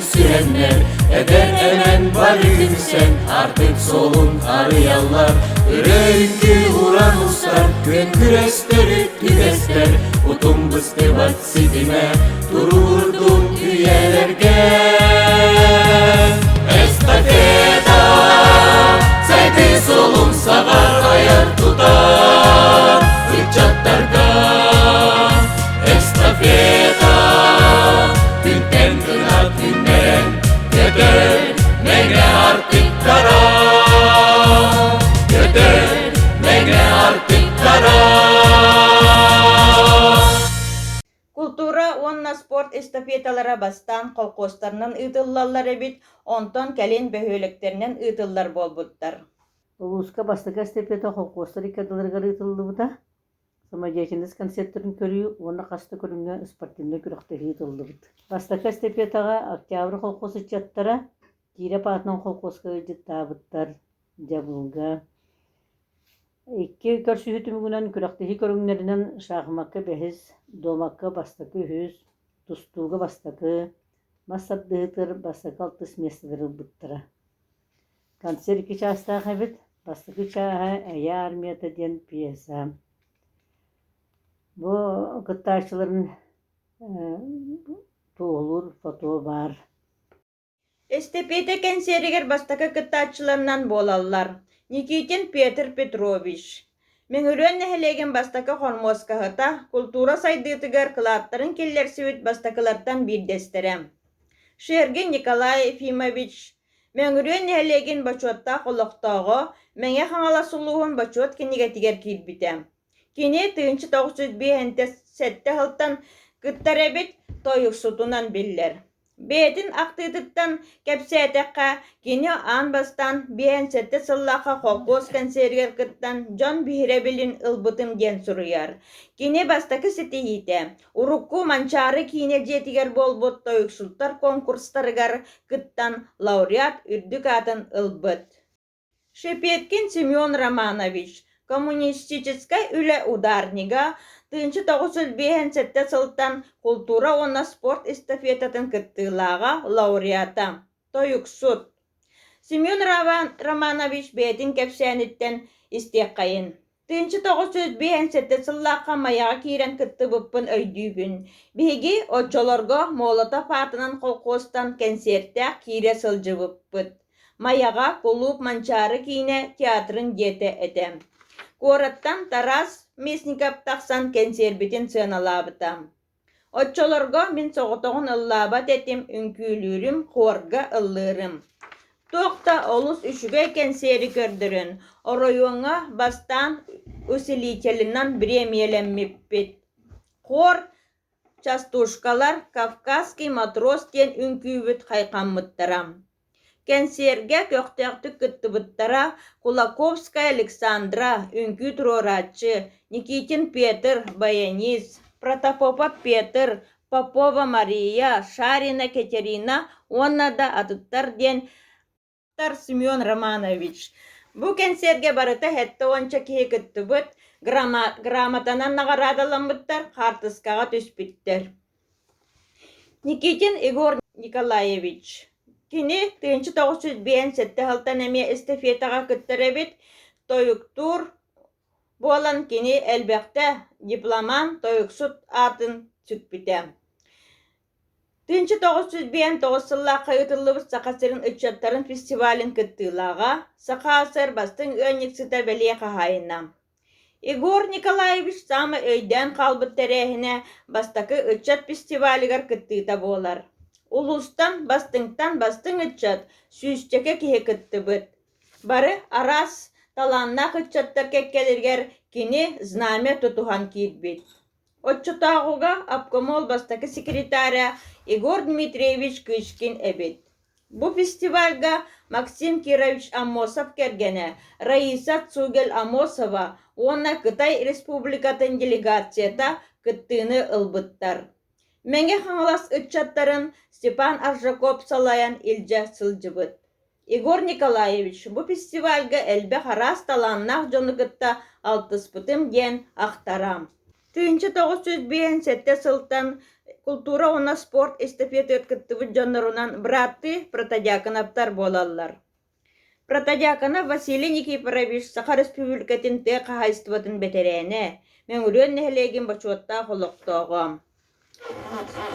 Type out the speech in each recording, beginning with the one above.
Көрсүһэннэр, эдэр эмэн бары түмсэн, артык суолун арыйаллар. Өрө-үҥкүү уран устар, күөн күрэстэри түгэстэр, утум быстыбат ситимэ, туруурдун үйэлэргэ. Эстафета, сайдыы суолун саҕар айар тутар ыччаттарга. Эстафета, күнтэн гына күннэрэн, көтөр мэҥэ артыктара. Көтөр мэҥэ артыктара. Култуура уонна спорт эстафеталара бастаан холкуостарынан ыытыллаллар эбит, онтон кэлин бөһүөлэктэринэн ыытыллар буолбуттар. Улууска бастакы эстафета холкуостар икки ардыларыгар ыытыллыбыта. Самодеятельность концертарын көрүү уонна хас да көрүҥҥэ спортивнай күрэхтэһии ыытыллыбыт. Бастакы эстафетаҕа Октябрь холкуос ыччаттара Киирэп аатынан холкуоска ыалдьыттаабыттар, Дьабылга. Икки көрсүһүү түмүгүнэн күрэхтэһии көрүҥнэринэн шахмакка бэһис, дуомакка бастакы үһүс, тустууга бастакы, мас тардыһыытыгар бастакы алтыс миэстэлэри ылбыттара. Концерт икки чаастаах эбит. Бастакы чааһа «Эйэ армията» диэн пьеса. Бу кыттааччыларын туоһулуур фото баар. Эстэпиэтэ кэнсиэригэр бастакы кыттааччыларынан буолаллар Никитин Петр Петрович, Мөҥүрүөн нэһилиэгин бастакы хормуоскаһыта, култуура сайдыытыгар кылааттарын киллэрсибит бастакылартан биирдэстэрэ, Шергин Николай Ефимович, Мөҥүрүөн нэһилиэгин бочуоттаах олохтооҕо, Мэҥэ Хаҥалас улууһун Бочуот кинигэтигэр киирбитэ. Кини 1957 сылтан кыттар эбит, тойуксутунан биллэр. Бэйэтин ахтыытыттан кэпсээтэххэ, кини аан бастаан 57 сыллаахха холкуос кэнсиэригэр кыттан дьон биһирэбилин ылбытым диэн суруйар. Кини бастакы ситиһиитэ урукку Манчаары киинэ дьиэтигэр буолбут тойуксуттар конкурстарыгар кыттан лауреат үрдүк аатын ылбыт. Шепеткин Семен Романович, коммунистическай үлэ ударнига, 1957 сылтан култуура уонна спорт эстафетатын кыттыылааҕа, лауреата, тойуксут. Семен Романович бэйэтин кэпсээниттэн истиэххэйин. 1957 сыллаахха Майаҕа киирэн кыттыбыппын өйдүүбүн. Биһиги оччолорго Молотов аатынан холкуостан кэнсиэртээх киирэ сылдьыбыппыт. Майаҕа кулууп Манчаары киинэ театрын дьиэтэ этэ. Куораттан Тарас Местников тахсан кэнсиэрбитин сыаналаабыта. Оччолорго мин соҕотоҕун ыллаабат этим, үҥкүүлүүрүм, хуорга ыллыырым. Туох да олус үчүгэй кэнсиэри көрдөрөн, оройуоҥҥа бастаан усилителинэн бириэмийэлэммиппит. Хуор частушкалар «Кавказский матрос» диэн үҥкүүбүт хайҕаммыттара. Кэнсиэргэ көхтөөхтүк кыттыбыттара Кулаковская Александра, үҥкүү туруорааччы, Никитин Петр, баянист, Протопопов Петр, Попова Мария, Шарина Катерина уонна да атыттар диэн Семен Романович. Бу кэнсиэргэ барыта сэттэ уонча киһи кыттыбыт, грамотанан наҕараадаламмыттар, хаартыскаҕа түспүттэр. Никитин Егор Николаевич Кини 1957 сылтан эмиэ эстафетаҕа кыттар эбит, тойуктуур буолан кини элбэхтэ дипломант тойуксут аатын сүкпүтэ. 1959 сыллаахха ыытыллыбыт Саха сирин ыччаттарын фестивалын кыттыылааҕа, Саха АССР бастыҥ ыанньыксыта бэлиэ хаһаайына. Егор Николаевич саамай өйдөөн хаалбыт тэрээһинэ бастакы ыччат фестивалыгар кыттыыта буолар. Улуустан бастыҥтан бастыҥ ыччат сүүсчэкэ киһи кыттыбыт. Бары араас талааннаах ыччаттар кэккэлэригэр кини знамя тутуһан киирбит. Оччотооҕуга обкомол бастакы секретаря Егор Дмитриевич Кычкин эбит. Бу фестивальга Максим Кирович Аммосов кэргэнэ Раиса Цугель-Аммосова уонна Кытай Республикатын делегацията кыттыыны ылбыттар. Мэҥэ Хаҥалас ыччаттарын Степан Аржаков салайан илдьэ сылдьыбыт. Егор Николаевич бу фестивальга элбэх араас талааннаах дьону кытта алтыспытым диэн ахтара. 1957 сылтан. Култуура уонна спорт эстафетыгар кыттыбыт дьоннорунан бырааттыы Протодьяконовтар буолаллар. Протодьяконов Василий Никифорович Саха Республикатын тыа хаһаайыстыбатын бэтэрээнэ, Мөҥүрүөн нэһилиэгин бочуоттаах олохтооҕо.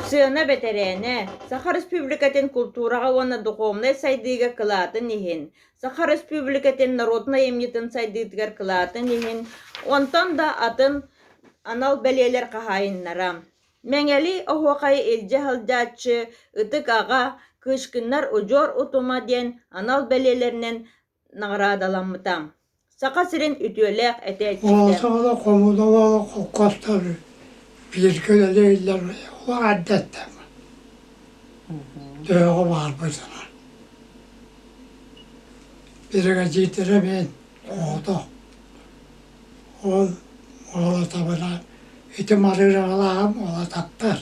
Сыана бэтэрээнэ, Саха Республикатын култуураҕа уонна духовнай сайдыыга кылаатын иһин, Саха Республикатын норуотун айымньытын сайдыытыгар кылаатын иһин, онтон да атын анал бэлиэлэр хаһаайыннара. Мэҥэли оһуохайы илдьэ сылдьааччы Ытык Аҕа, Кыышкыннар удьуор утума диэн анал бэлиэлэринэн наҕараадаламмыта. Саха сирин үтүөлээх этээччитэ. Оҕо хомунан холкуостар бииргэ үлэлииллэр олох эрдэттэн төһөҕө баарбытына биригэдьиирдэрэ мин оҕото ол уолатабына ити марыыраҕалааҕым уолататтар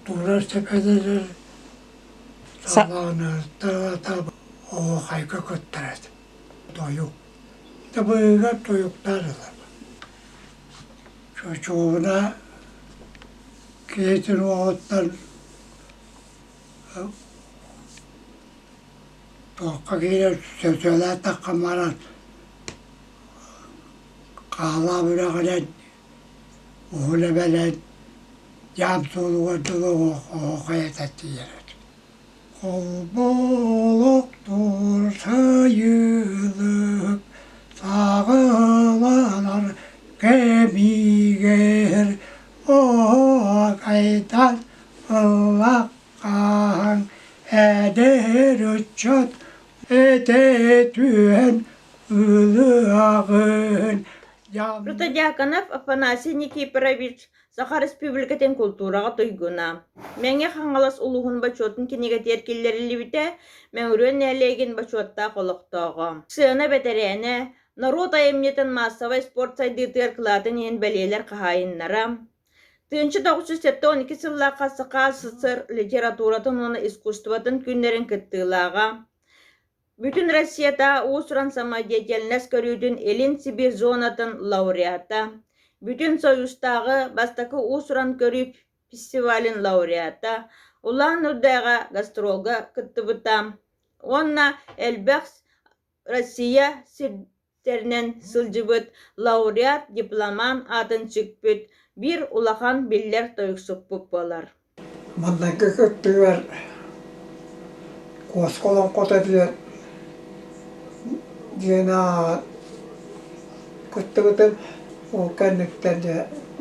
турар сэпэлэрэр салааныртар оһуохайга кыттар этим тойук Табыгар тойуктаан ылар. Чочуобуна киһитин уоһуттан туохха киирэр сөтүөлээтахха баран хаалаах үрэҕинэн уһун эбэлэн дьаам суолугар дылы оһуохай этэ тиийэр этим. Холболоктуур сайылык саҕаланар кэмигэр оһуокайдан ыллаххаһан эдэр ыччат этэ түһэн ылыаҕын Протодьяконов Афанасий Никифорович Саха Республикатын култуураҕа туйгуна, Мэҥэ Хаҥалас улууһун бочуотун кинигэтигэр киллэриллибитэ, Мөҥүрүөн нэһилиэгин бочуоттаах олохтооҕо. Сыана бэтэрээнэ, норуот айымньытын маассабай спорт сайдыытыгар кылаатын иһин бэлиэлэр хаһаайыннара. 1972 сыллаахха Саха СССР литературатын уонна искусствотын күннэрин кыттыылааҕа, Бүтүн Россията уус-уран самодеятельность көрүүтүн Илин Сибиир зонатын лауреата, Бүтүн Союзтааҕы бастакы уус-уран көрүү фестивалын лауреата, Улан-Удэҕэ гастролга кыттыбыта уонна элбэх Россия сирдэринэн сылдьыбыт лауреат дипломант аатын сүкпүт биир улахан биллэр тойуксуппут буолар. Маҥнайгы кыттыылар куоска олоҥхото диэн диэн ааҕан кыттыбытым. Ол кэнниттэн дьэ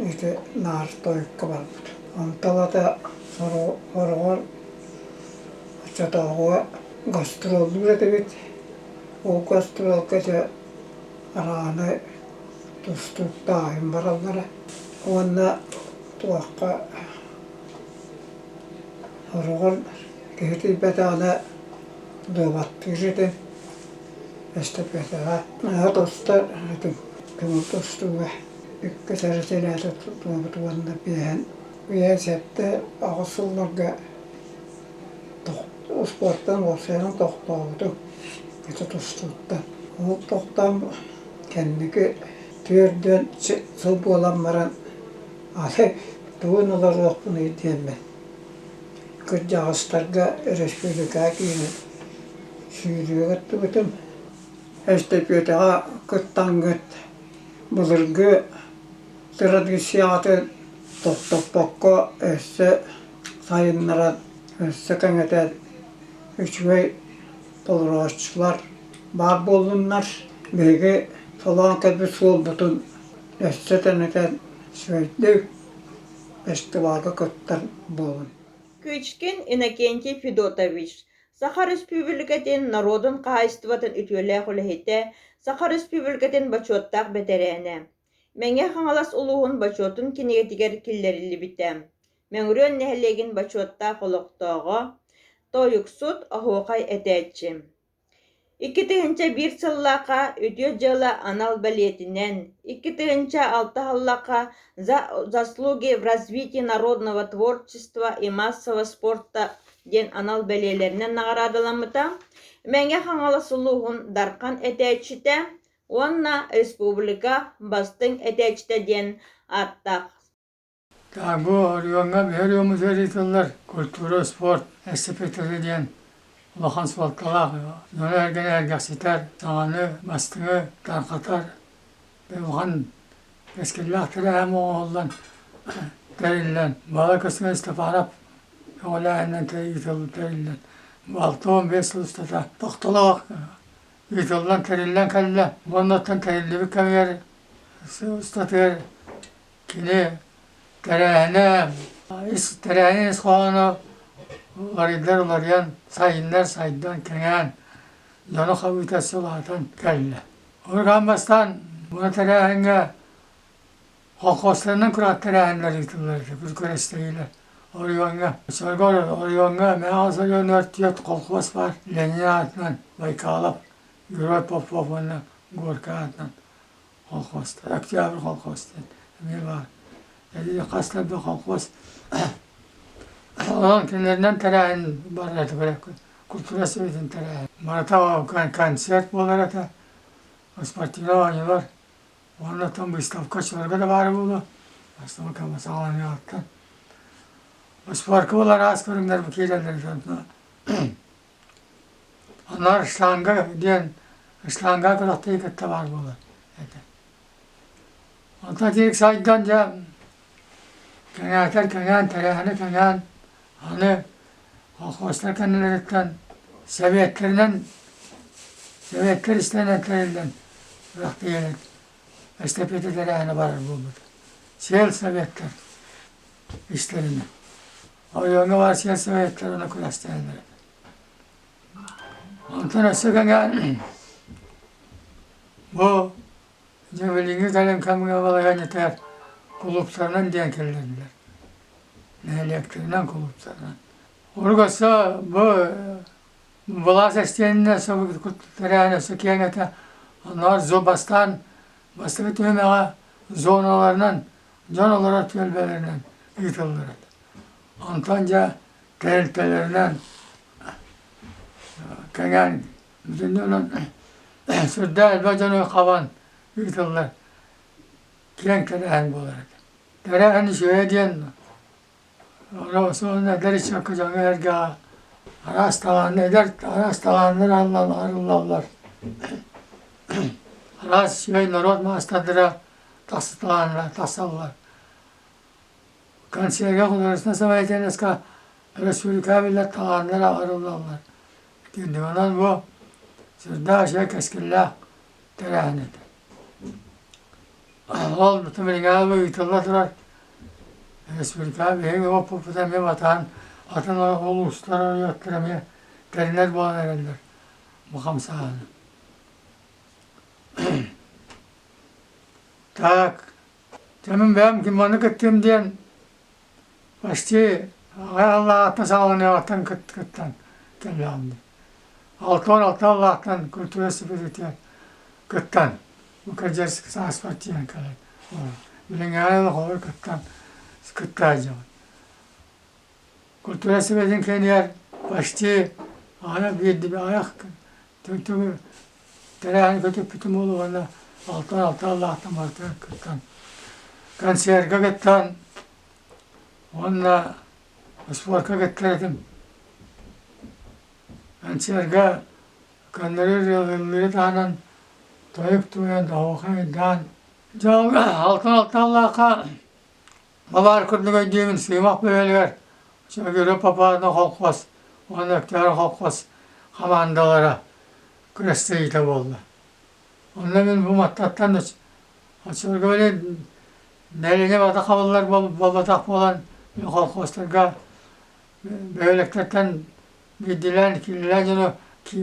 ити наар тойукка барбыт. Онтон ата сороҕор оччотооҕуга гастроллуур этибит. Ол гастролга дьэ арааны тустууктааһын бараллара уонна туохха Сороҕор киһи тиийбэтэҕинэ дуобаттыыр этим, эстэпиэтэҕэ. Наһаа тостор этим, көҥүл тостууга. Иккис эрэ сэлээтэ туттубут уонна биэһэн биэһэн сэттэ аҕыс сылларга успуортан уопсайынан тохтообутум ити тустууттан. Ол тохтоон кэнники түөрдүөн сыл буолан баран Аны тугун олоруохпунуй диэммин, кырдьаҕастарга өрөспүүбүлүкэҕэ киирэн сүүрүүгэ кыттыбытым. Эстэпиэтэҕэ кыттаҥҥыт былыргы традицияҕытын тохтоппокко өссө сайыннаран, өссө кэҥэтэн үчүгэй толорооччулар баар буоллуннар. Биһиги солоон кэлбит суолбутун өссө тэнитэн үчүгэйдик фестивалга кыттар буолун. Кычкин Иннокентий Федотович, Саха Республикатын норуотун хаһаайыстыбатын үтүөлээх үлэһитэ, Саха Республикатын бочуоттаах бэтэрээнэ. Мэҥэ Хаҥалас улууһун бочуотун кинигэтигэр киллэриллибитэ. Мөҥүрүөн нэһилиэгин бочуоттаах олохтооҕо, тойуксут, оһуохай этээччи. 2001 сыллаахха Үтүө дьыала анал бэлиэтинэн, 2006 сыллаахха «За заслуги в развитии народного творчества и массового спорта» диэн анал бэлиэлэринэн наҕараадаламмыта, Мэҥэ Хаҥалас улууһун Дархан этээччитэ уонна республика бастыҥ этээччитэ диэн ааттаах. Бу оройуоҥҥа биһи оройуоммутугар ыытыллар культура, спорт эстафетата диэн улахан суолталаах. Дьону эргэни эргэхситэр, саҥаны, бастыҥы тарҕатар улахан кэскиллээх тэрээһин оҥоһуллан тэриллэн, Баҕа Костя Степанов көҕүлээһининэн тэриллэн, 65 сыл устата тохтолоох ыытыллан тэриллэн кэллэ. Уонна оттон тэриллибит кэмигэр сыл устатыгар кини тэрээһинэ ис тэрээһин ис хоһооно уларыйдар уларыйан, сайыннар сайдан, кэҥээн, дьону хабыыта сылаатан кэллэ. Урукаан бастаан бу тэрээһиҥҥэ колхозтарынан кураат тэрээһиннэр ыытыллар этэ, күрэстэһиилэр. Оройуоҥҥа, Соргор оройуоҥҥа Мэҥэ оройуонугар түөрт колхоз баар. Ленин аатынан Байкалов, Герой Попов уонна Горькай аатынан колхозтар, Октябрь колхоз диэн эмиэ баар. Хас да колхоз Онон кинилэринэн тэрээһин барар этэ, культура советын тэрээһин. Барыта концерт буолар этэ, спортивнай оонньуулар уонна оттон выставка чыларга да баара буолуо. Выставка саҕаланыаҕыттан. Спорка буолар араас көрүҥнэр киирэллэр. Анар шланга диэн шланга күрэхтэһии кытта баар буолар этэ. Онтон тиик сайдан дьэ кэҥээтэр кэҥээн, тэрээһинэ кэҥээн, аны колхозтар кэннилэриттэн сэбиэттэринэн сэбиэттэр истэринэн тэриллэн күрэхтэһиилэр эстафета тэрээһинэ барар буолбута. Сиэл советтар истэринэн. Оройуоҥҥа баар сиэл советтар ону күрэстэһэллэр этэ. Онтон өссө кэҥээн бу Дьэ билиҥҥи кэлин кэмҥэ балаһыанньатыгар кулууптарынан диэн киллэрдилэр. Нэһилиэктэринэн кулууптарынан. Урут өссө бу былаас эстиэнинэ тэрээһин өссө киэҥ этэ. Оннооҕор бастаан бастакы түһүмэҕэ зоналарынан дьон олорор түөлбэлэринэн ыытыллар этэ. Онтон дьэ тэрилтэлэринэн кэҥээн Итиннэ онон сүрдээх элбэх дьону хабан ыытыллар киэҥ тэрээһин буолар этэ. Тэрээһин үчүгэйэ диэн уонна эдэр ыччакка дьоҥҥо-сэргэҕэ араас талаан эдэр араас талааннар арыллаллар. Араас үчүгэй норуот маастардара тахсыталааннар тахсаллар. Концерга художественнай самодеятельноска республикаҕа биллэр талааннар арыллаллар. Итинник бу сүрдээх үчүгэй кэскиллээх тэрээһин этэ. Ол билиҥҥи ыытылла турар республикаҕа биһиги оппуппут эмиэ батаан атын улуустар оройуоттар эмиэ тэринэр буолан эрэллэр бу хамсааһыны. Так, дьэ мин бэйэм ким кыттыым диэн Почти аҕай аллаахтан саҕаланыаҕыттан кыттан кэллэҕим дии. 66 аллаахтан культура институтугар кыттан, Мукерджерск сааспар тиийэн кэлэн билиҥҥээҕи олоххо кыттан кытта сылдьабын. Культура сүбэтин кэннигэр почти аҕыйах биирдэ аҕыйах тэрээһин көтүппүтүм буолуо уонна 66 аллаахтан барытыгар кыттан концерга кыттан уонна спорка кыттар этим. Концерга көннөрү ырыалыыры таһынан тойук туойан, оһуохайдаан дьолго 66 аллаахха Бабаар курдук өйдүүбүн Сыымах бөһүөлэгэр Чөгүрү Попадна холкуос уонна Өктөөр холкуос хамаандалара күрэстэһиитэ буолла. Онно мин бу Маттаттан оччолорго били нэһилиэнньэ барыта хабыллар буолбатах буолан холкуостарга бөһүөлэктэртэн биирдиилээн иккилиилээн дьону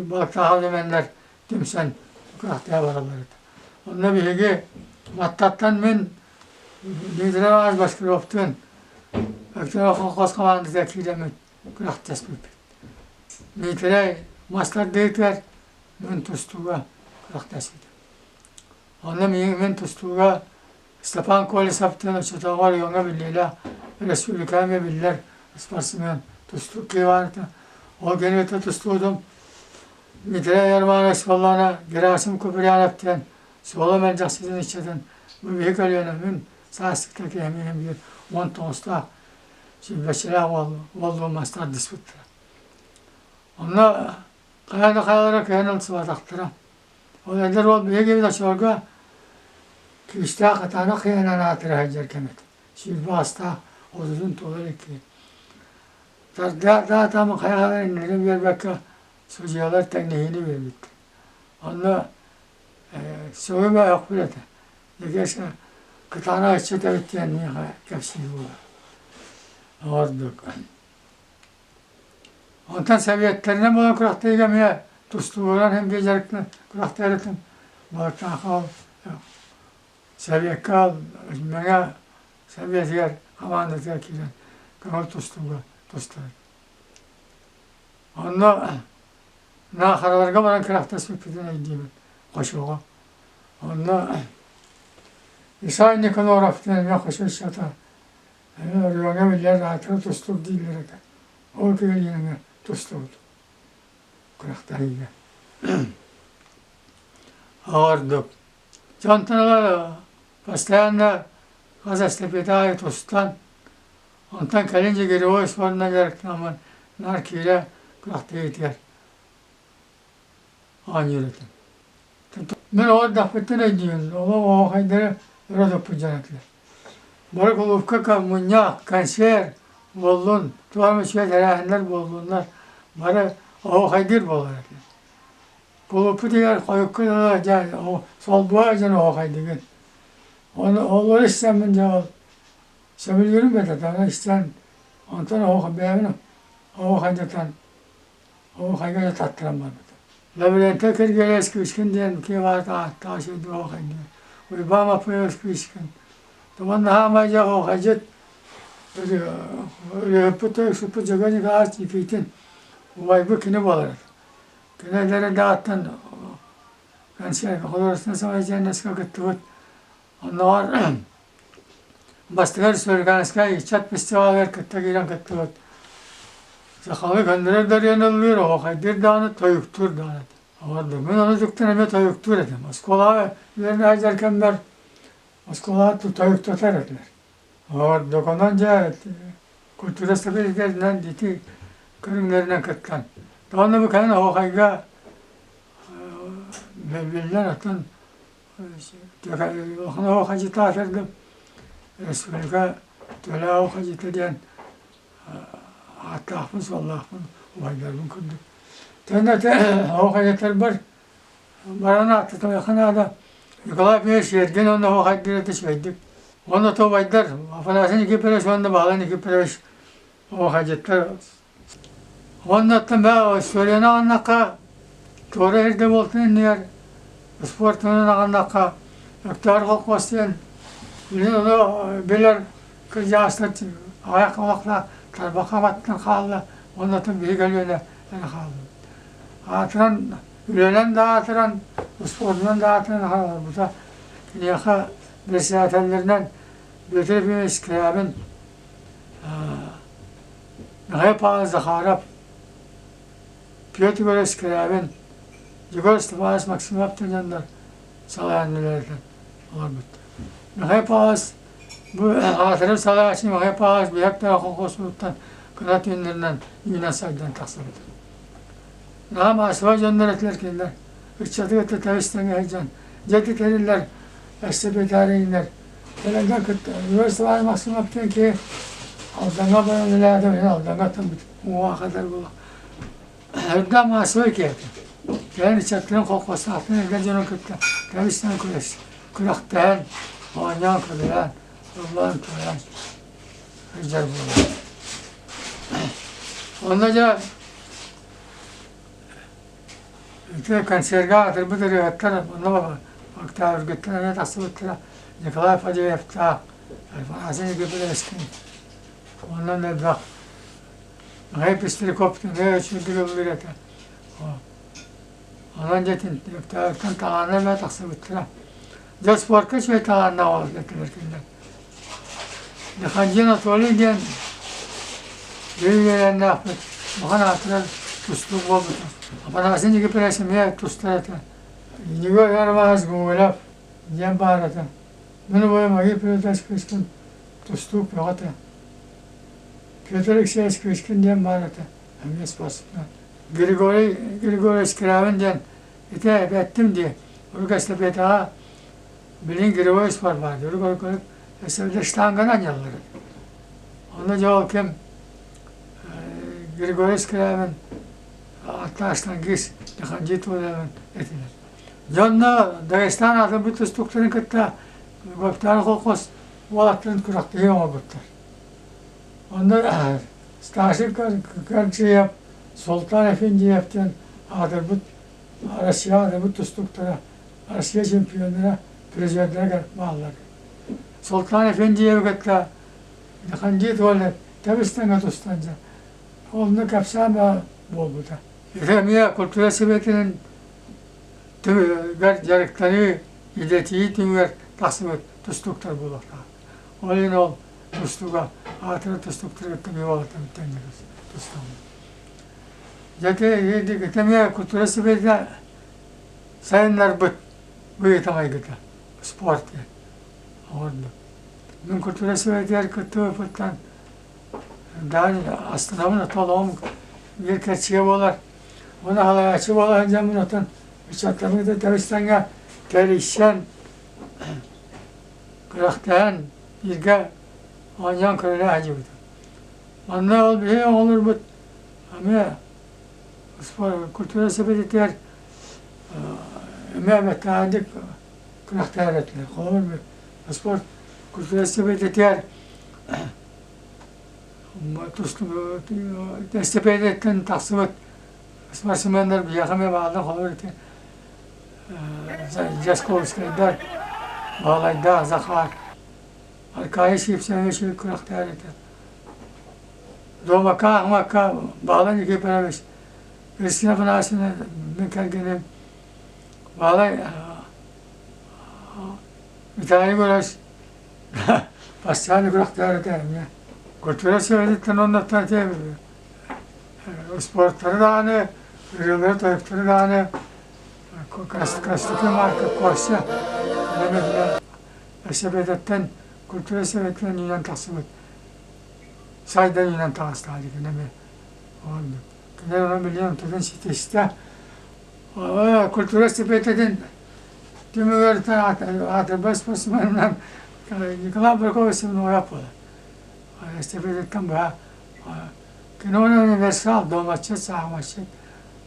балыктааһын эмэннэр түмсэн күрэхтэһэ бараллар этэ. Онно биһиги Маттаттан мин Дмитрий Иванович Башкировтыын Өктөөх колхоз хамаандатыгар киирэммит күрэхтэспиппит. Дмитрий мас тардыытыгар мин тустууга күрэхтэспитим. Онно мин тустууга Степан Колесовтыын оччотооҕу оройуоҥҥа биллиилээх, республикаҕа эмиэ биллэр спортсмен тустуук Ивановна. Ол кэнниттэн тустуутум Дмитрий Романович буоллаҕына Герасим Куприянов диэн Суола мэлдьэхситин ыччатын бу биһи көлүөнэ мин. саастыктар киһи биир 19-таах сүүрбэччэлээх уол уоллуун мас тардыспыттара. Онно хайа да хайалара кыайан ылсыбатахтара. Ол эдэр уол биһиги оччолорго күүстээх кытаанах кыайан аатыра сылдьар кэм этэ. 20 аастаах отутун туола илик киһи. Тардаатаатам хайалара иннилэрин биэрбэккэ судьуйалар тэҥнэһиини биэрбиттэр. Онно сөҕүмэ өөхпүт этэ. Дьэкиэскэ кытаанах ыччат эбит диэн миэхэ кэпсиир буолар. Ордук. Онтон Советтарынан буолан күрэхтэһиигэ эмиэ тустуугунан иһин биир дьарыктан күрэхтэһэр Балыктаахха ол Советка Мэҥэ Советыгар хамаандатыгар киирэн көҥүл тустууга тустар. Онно Наахараларга баран күрэхтэспиппитин өйдүүбүн Хочоҕо. Онно Исай Никаноров диэн эмиэ Хочо ыччата Оройуоҥҥа биллэр аатырар тустуук дииллэр этэ. Ол киһи тустубут күрэхтэһиигэ. Ордук. Дьонтон ыла постоянно хас эстафета аайы тустан, онтон кэлин Дьигиревой спордунан дьарыктанаммын наар киирэ күрэхтэһиитигэр оонньуур этим. Мин оҕо эрдэхпиттэн өйдүүбүн, олох оһуохайдары өрө туппут дьон этилэр. Бары кулуупка мунньах, концерт буоллун, туох эмэ үчүгэй тэрээһиннэр буоллуннар, бары оһуохайдыыр буолар этилэр. Кулууппут иһигэр хойукка дылы дьэ солбуһа дьон оһуохайдыгын. Ону олору истэммин дьэ ол сөбүлүүрүм этэ, ону истэн онтон оһуохай бэйэбин оһуохайдатан оһуохайга дьэ таттаран барбытым. Лаврентий Киргиэлэйэс Кычкин диэн киһи баар ааттаах үчүгэйдик оһуохайдыыр. Уйбаан Маппыев Кычкин. Туман наһаа дьэ оһуохайдьыт ырыаһыппыт тойуксуппут Дьөгүөр Николаевич Никитин убайбыт кини буолар. Кини эдэр эрдэҕиттэн концерт художественнай самодеятельноска кыттыбыт. Оннооҕор бастакы республиканскай ыччат фестивалыгар кытта киирэн кыттыбыт. Сахалыы көннөрөр да ырыаны ыллыыр, оһуохайдыыр даҕаны, тойуктуур даҕаны этэ. Ордук. Мин ону дьуктан эмиэ тойуктуур этим. Оскуолаҕа үөрэнэ сылдьар кэммэр оскуолаҕа тойуктатар этилэр. Ордук онон дьэ культура сэбиэтигэринэн ити көрүҥнэринэн кыттан. Тоҕо бу кэлин оһуохайга биллэр оттон Улахан оһуохайдьыта аатырдым. Республика Төлөө оһуохайдьыта диэн ааттаахпын-суоллаахпын, убайдарбын курдук. Төннө оһуохайдьыттарбар баран ааттатыахха наада. Николай Петрович Сергин уонна оһуохайдыыр этэ үчүгэйдик. Уонна то убайдар Афанасий Никифорович уонна Баһылай Никифорович оһуохайдьыттар. Уонна оттон бээ историяны аҕыннахха, туора сиргэ буолтун иннигэр спортунан аҕыннахха Өктөөр холкуос диэн билин ону билэр кырдьаҕастар аҕыйах олохтоох тарбахха баттан хаалла уонна оттон биһиги көлүөнэ эрэ хааллыбыт. Аатыран үлэнэн да аатыран, спордунан да аатыран хаалбыта. Киниэхэ председателлэринэн Дмитрий Ефимович Скрябин, Михаил Павлович Захаров, Петр Егорович Скрябин, Егор Степанович Максимов дьоннор салайан үлэлэтэн олорбуттар. Михаил Павлович бу аатырар салайааччы Михаил Павлович биһиэхтээх колхуоспутуттан кыра түүннэринэн үүнэн сайдан тахсыбыта. Наһаа маасабай дьоннор этилэр кинилэр. Ыччаты кытта тэбис-тэҥҥэ сылдьан, дьэ ити тэриллэр эстепетарийнэр Кэлэргэ кытта Егор Степанович Максимов диэн киһи Алдаҥҥа баран үлэлээбитэ, мин Алдаҥҥа тыммыт уҥуоҕа хатар буола. Эрдэ массовай киһи этэ. Кэлэн ыччаттарын колхозтаахтарын эргэ дьонун кытта тэбис-тэҥ күрэс, күрэхтэһэн, оонньоон, көрүлээн, ыллаан-туойан сылдьар буолар. Онно дьэ Ити концерга аатырбыт ырыаһыттар онно октябрьгыттан эмиэ тахсыбыттара Николай Фадеевтаах, Афанасий Никифоровичтыын онон элбэх Михаил Пестряков эмиэ үчүгэйдик ыллыыр этэ. Онон дьэ октябрьтан талааннар эмиэ тахсыбыттара. Дьэ спорка үчүгэй талааннаах этилэр кинилэр. Михаил Анатолий диэн биир үөрэннээхпит улахан аатырар тустуук буолбута. Афанасий Никифорович эмиэ тустар этэ. Егор Иванович Гоголев диэн баар этэ. Мин убайым Айыы Петрович Кычкин тустуук бөҕө этэ. Петр Алексеевич Кычкин диэн баар этэ, эмиэ спортсмен. Григорий Григорьевич Скрябин диэн ити эттим дии, урут эстафетаҕа билигин Григорий спорт баар дии, урут урут эстафета штанганан анньаллар этэ. Онно дьэ ол ким Григорий Скрябин аттаах штангист Михандит Уолевин этилэр. Дьонно Дагестан аатырбыт тустууктарын кытта Гоптаан колхоз уолаттарын күрэхтэһии оҥорбуттар. Онно старший Карджиев, Султан Эфендиев диэн аатырбыт Россия аатырбыт тустууктара, Россия чемпионнара, призердэрэ бааллар. Султан Эфендиевы кытта Михандит Уолев тэбис-тэҥҥэ тустан дьэ, онно кэпсээн буолбута. Ити эмиэ культура сэбиэтинэн түмүгэр дьарыктаныы, идэтийии түмүгэр тахсыбыт тустууктар буолуохтаах. Ол иһин ол тустууга аатырар тустууктары кытта уолаттан тэҥҥэ тусталлар. Дьэ ити ити эмиэ культура сэбиэтэ сайыннарбыт быһыыта майгыта спорт диэн оҕордук. Мин культура сэбиэтигэр кыттыбыппыттан даан астынабын толоҕум биир кэрчигэ буолар. Уонна халааччы буола сылдьаммын оттон ыччаттарбын кытта тэбис-тэҥҥэ тэрийсэн, күрэхтэһэн бииргэ оонньоон көрүлэ сылдьыбытым. Манна ол биһиги оҕолорбут эмиэ культура сэбиэтигэр эмиэ бэртээхэйдик күрэхтэһэр этилэр. Холобур, спорт культура сэбиэтигэр Эстапетаттан тахсыбыт спортсменнар биһиэхэ эмиэ бааллар, холобур ити Дьасковскайдар, Баһылайдаах Захар, Аркадий Сивцевич күрэхтэһэр этэ. Дуомакка, Ахмакка Баһылай Никифорович, Христина Афанасьевна мин кэргэним, Баһылай Виталий Егорович Бастаан күрэхтэһэр этэ эмиэ. Культура сэбиэтиттэн оннуттан ити спорттары даҕаны, ырыалары-тойуктары даҕаны Костюки Марка Костя сэбиэтэттэн культура сэбиэтинэн үүнэн тахсыбыт сайдан үүнэн таҕыстаҕа дии кини эмиэ. Кини ону билигин онтутун ситистэ. Культура сэбиэтин түмүгэр аатырбат спортсменынан Николай Баркович Семенов буолар. Эстафетаттан быһа кини универсал, дуобатчыт, саахыматчыт,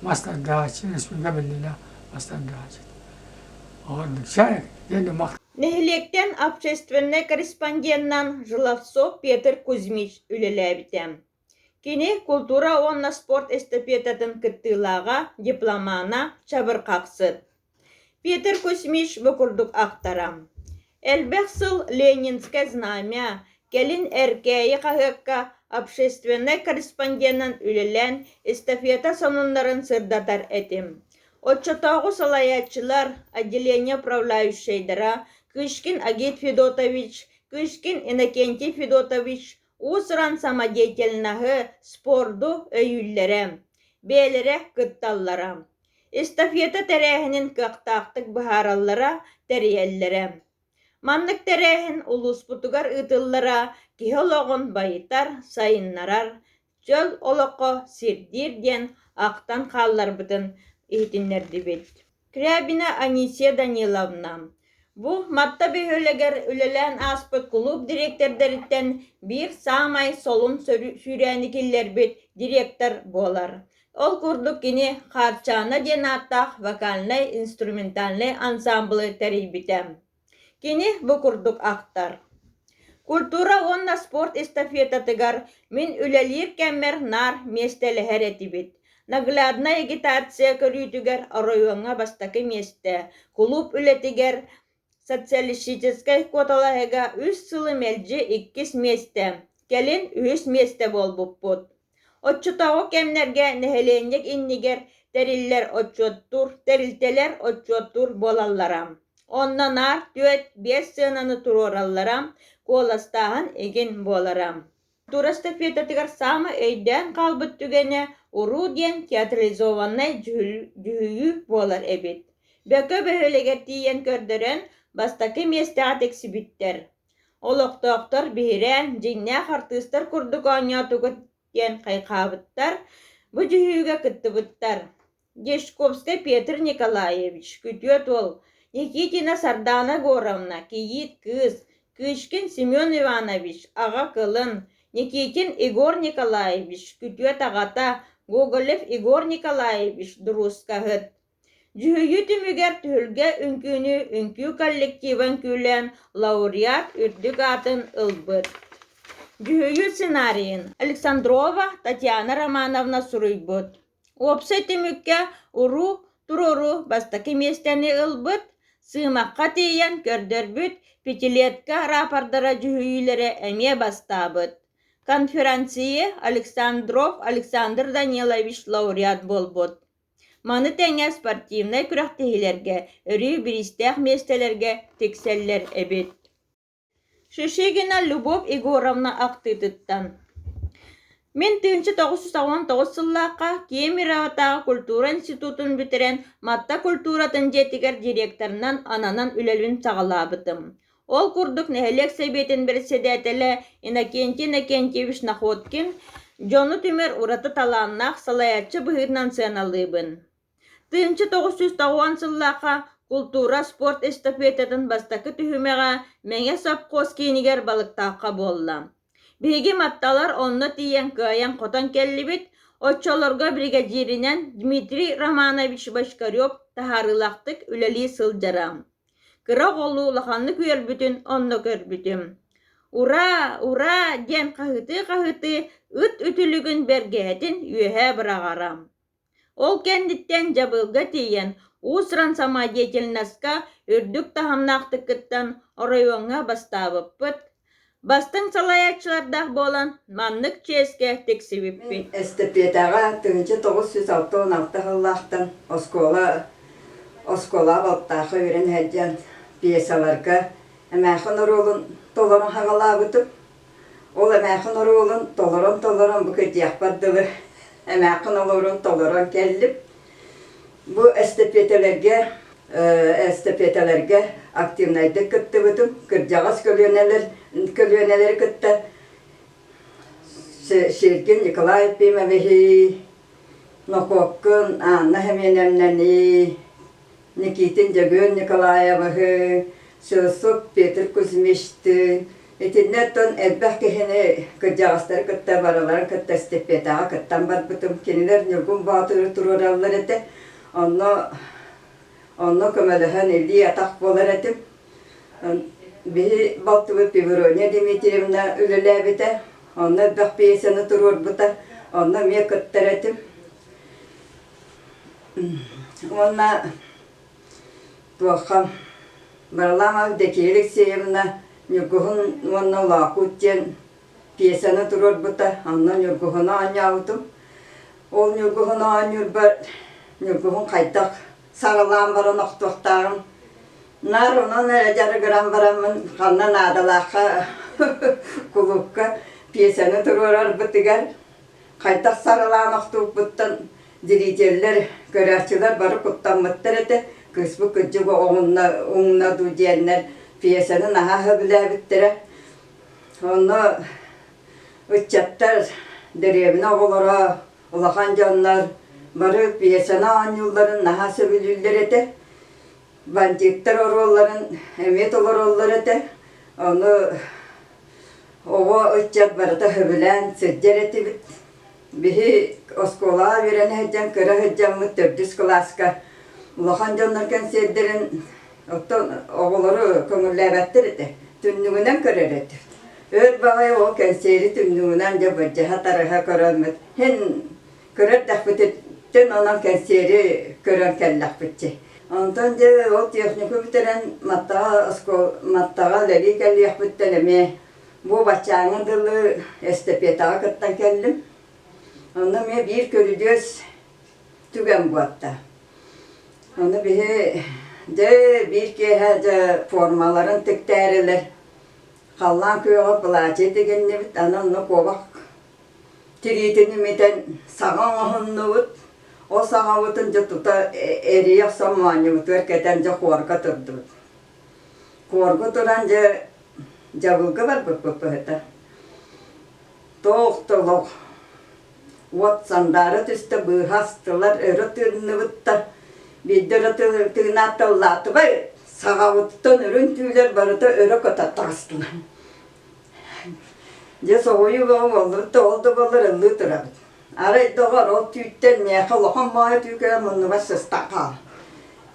мас тардааччы, республика биллиилээх мас тардааччы. Нэһилиэктэн общественнай корреспонденынан Жиловцов Петр Кузьмич үлэлээбитэ. Кини култуура уонна спорт эстафетатын кыттыылааҕа, дипломана, чабырҕахсыт. Петр Кузьмич бу курдук ахтара: «Элбэх сыл «Ленинское знамя», кэлин «Эркээйи» хаһыакка общественнай корреспонденынан үлэлээн эстафета сонуннарын сырдатар этим. Оччотооҕу салайааччылар, отделение управляющайдара Кычкин Агит Федотович, Кычкин Иннокентий Федотович уус-уран самодеятельноһы, спорду өйүүллэрэ, бэйэлэрэ кытталлара. Эстафета тэрээһинин кыахтаахтык быһаараллара, тэрийэллэрэ. Маннык тэрээһин улууспутугар ыытыллара киһи олоҕун байытар, сайыннарар, чөл олоххо сирдиир диэн ахтан хаалларбытын иһитиннэрдибит. Скрябина Анисия Даниловна бу Матта бөһүөлэгэр үлэлээн ааспыт кулууп дириэктэрдэриттэн биир саамай солун сүүрээни киллэрбит директор буолар. Ол курдук кини Хаарчаана диэн ааттаах вокальнай-инструментальнай ансаамбылы тэрийбитэ. Кини бу курдук ахтар: «Культура уонна спорт эстафетатыгар мин үлэлиир кэммэр наар миэстэлэһэр этибит. Нагляднай агитация көрүүтүгэр оройуоҥҥа бастакы миэстэ, кулууп үлэтигэр социалистическай куоталаһыыга үс сылы мэлдьи иккис миэстэ, кэлин үһүс миэстэ буолбуппут. Оччотооҕу кэмнэргэ нэһилиэнньэ иннигэр тэриллэр отчуоттуур тэрилтэлэр отчуоттуур буолаллара. Онно наар түөрт-биэс сыананы туруораллара, куоластааһын игин буолара. Культура эстафетатыгар саамай өйдөөн хаалбыт түгэнэ «Уруу» диэн театрализованнай дьүһүйүү буолар эбит. Бөкө бөһүөлэгэр тиийэн көрдөрөн, бастакы миэстэҕэ тиксибиттэр. Олохтоохтор биһирээн, дьиҥнээх артыыстар курдук оонньоотугут диэн хайҕаабыттар, бу дьүһүйүүгэ кыттыбыттар. Дьячковскай Петр Николаевич, күтүөт уол, Никитина Сардаана Егоровна, кийиит кыыс, Кычкин Семен Иванович, аҕа кылын, Никитин Егор Николаевич, күтүөт аҕата, Гоголев Егор Николаевич, дуруускаһыт. Дьүһүйүү түмүгэр түһүлгэ үҥкүүнү үҥкүү коллектива үҥкүүлээн лауреат үрдүк аатын ылбыт. Дьүһүйүү сценарийын Александрова Татьяна Романовна суруйбут. Уопсай түмүккэ уруу туруоруу бастакы миэстэни ылбыт, Сыымахха тиийэн көрдөрбүт пятилетка рапордара дьүһүйүүлэрэ эмиэ бастаабыт. Конферансье Александров Александр Данилович лауреат буолбут. Маны тэҥэ спортивнай күрэхтэһиилэргэ өрүү бириистээх миэстэлэргэ тиксэллэр эбит. Шишигина Любовь Егоровна ахтыытыттан Мин 1999 сыллаахха Кемеровотааҕы культура институтун бүтэрэн Матта культуратын дьиэтигэр директорынан ананан үлэлин саҕалаабытым. Ол курдук нэһилиэк сэбиэтин бэрэссэдээтэлэ Иннокентий Иннокентьевич Находкин дьону түмэр ураты талааннаах салайааччы быһыытынан сыаналыыбын. 1990 сыллаахха култуура спорт эстафетатын бастакы түһүмэҕэ Мэҥэ сопхуос киинигэр Балыктаахха буолла. Биһиги матталар онно тиийэн кыайан-хотон кэллибит, оччолорго биригэдьииринэн Дмитрий Романович Бочкарев таһаарыылаахтык үлэлии сылдьара. Кыра оҕолуу улаханнык үөрбүтүн онно көрбүтүм. «Ураа, ураа!» диэн хаһыытыы-хаһыытыы ыт үтүлүгүн бэргэһэтин үөһэ быраҕара. Ол кэнниттэн Дьабыылга тиийэн, уус-уран самодеятельноска үрдүк таһымнаахтык кыттан, оройуоҥҥа бастаабыппыт. Бастыҥ салайааччылардаах буолан, маннык чиэскэ тиксибиппит. Эстэпиэтэҕэ 1966 сыллаахтан оскуола оскуолаҕа балтаахха үөрэн сылдьан пьесаларга эмээхин оруолун толорон хаҕалаабытым. Ол эмээхин оруолун толорон-толорон бу кырдьыахпар дылы эмээхин олорун толорон кэллим. Бу эстэпиэтэлэргэ эстэпиэтэлэргэ активнайдык кыттыбытым. Кырдьаҕас көлүөнэлэр көлүөнэлэри кытта Сергей Николаев Ефимовиһи, Нохуоккун Анна Семеновнаны, Никитин Дьөгүөр Николаевыһы, Сосук Петр Кузьмичтыын итиннэ оттон элбэх киһини кырдьаҕастары кытта барыларын кытта эстафетаҕа кыттан барбытым. Кинилэр Ньургун Боотуру туруораллар этэ. Онно онно көмөлөһөн илии-атах буолар этим. Биһи балтыбыт Певрония Дмитриевна үлэлээбитэ. Онно элбэх пьесаны туруорбута. Онно эмиэ кыттар этим. Уонна туохха Варлама Евдокия Алексеевна Ньургуһун уонна Лоокуут диэн пьесаны туруорбута, онно Ньургуһуну оонньообутум. Ол Ньургуһуну оонньуурбар Ньургуһун хайдах саралаан баран охтуохтааҕын наар онон эрэ дьарыгыран бараммын ханна наадалаахха кулуупка пьесаны туруорарбытыгар хайдах саралаан охтубуппуттан Зрителлэр, көрөөччүлэр бары куттаммыттар этэ, кыыспыт кырдьык оҕунна уҥна дуу диэннэр пьесаны наһаа сөбүлээбиттэрэ. Онно ыччаттар, дэриэбинэ оҕолоро, улахан дьоннор бары пьесаны оонньуулларын наһаа сөбүлүүллэр этэ. Бандьыыттар оруолларын эмиэ толороллор этэ. Ону оҕо ыччат барыта сөбүлээн сылдьар этибит. Биһи оскуолаҕа үөрэнэ сылдьан, кыра сылдьаммыт төрдүс кылааска улахан дьоннор кэнсиэрдэрин оттон оҕолору көҥүллээбэттэр этэ. Түннүгүнэн көрөр этибит. Өр баҕайы ол кэнсиэри түннүгүнэн дьэ былдьаһа-тарыһа көрөммүт һин көрөр дэхпититтэн онон кэнсиэри көрөн кэллэхпитчи. Онтон дьэ ол техникум бүтэрэн Маттаҕа оскуола Маттаҕа үлэлии кэлиэхпиттэн эмиэ Бу баччааҥҥа дылы эстафетаҕа кыттан кэллим. Онно эмиэ биир көрүдүөс түгэн буолта. Ону биһи дьэ биир киэһэ дьэ формаларын тиктээрилэр халлаан күөҕэ платье тигиннибит, аны онно куобах тириитин имитэн саҥа оҥоһуннубут. Ол саҥабытын дьэ тута эрийэ охсон моонньубутугар кэтэн дьэ хуорга турдубут. Хуорга туран дьэ дьабылга барбыппыт быһыта. Туох да олох уот сандаара түстэ, быыһа астылар, өрө тыынныбыттар. Биирдэ өрө тыынаат тыллаатыбай, саҕабыттан үрүҥ түүлэр барыта өрө көтө таҕыстылар. Дьэ соһуйуу бөҕө буоллубут да ол да буоллар ыллыы турабыт. Арай доҕор ол түүттэн миэхэ улахан моойо түү кэлэн муннубар сыста хаал.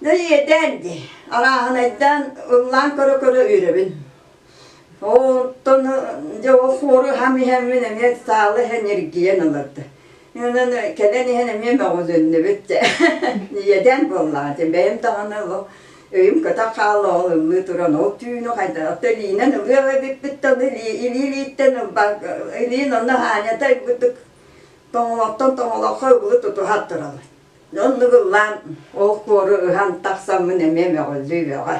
Дьэ иэдээн дии, арааһынайдаан ыллаан көрө-көрө үөрэбин. Онтон дьэ ол хуору хам иһэммин эмиэ саала иһэн эргийэн ыларда. Онон кэлэн иһэн эмиэ мөҕүлүннүбүт дьэ. Иэдээн буоллаҕа дьэ бэйэм даҕаны олох өйүм көтөх хаалла ол ыллыы туран ол түүнү хайдах оттон илиинэн ылыах эбиппит да илии илииттэн илиин онно хаанньата ылбытык тоҥолохтон тоҥолоххо ыбылы тутуһар тураллар. Оннук ыллаан ол хуору ыһан тахсаммын эмиэ мөҕүллүү бөҕө.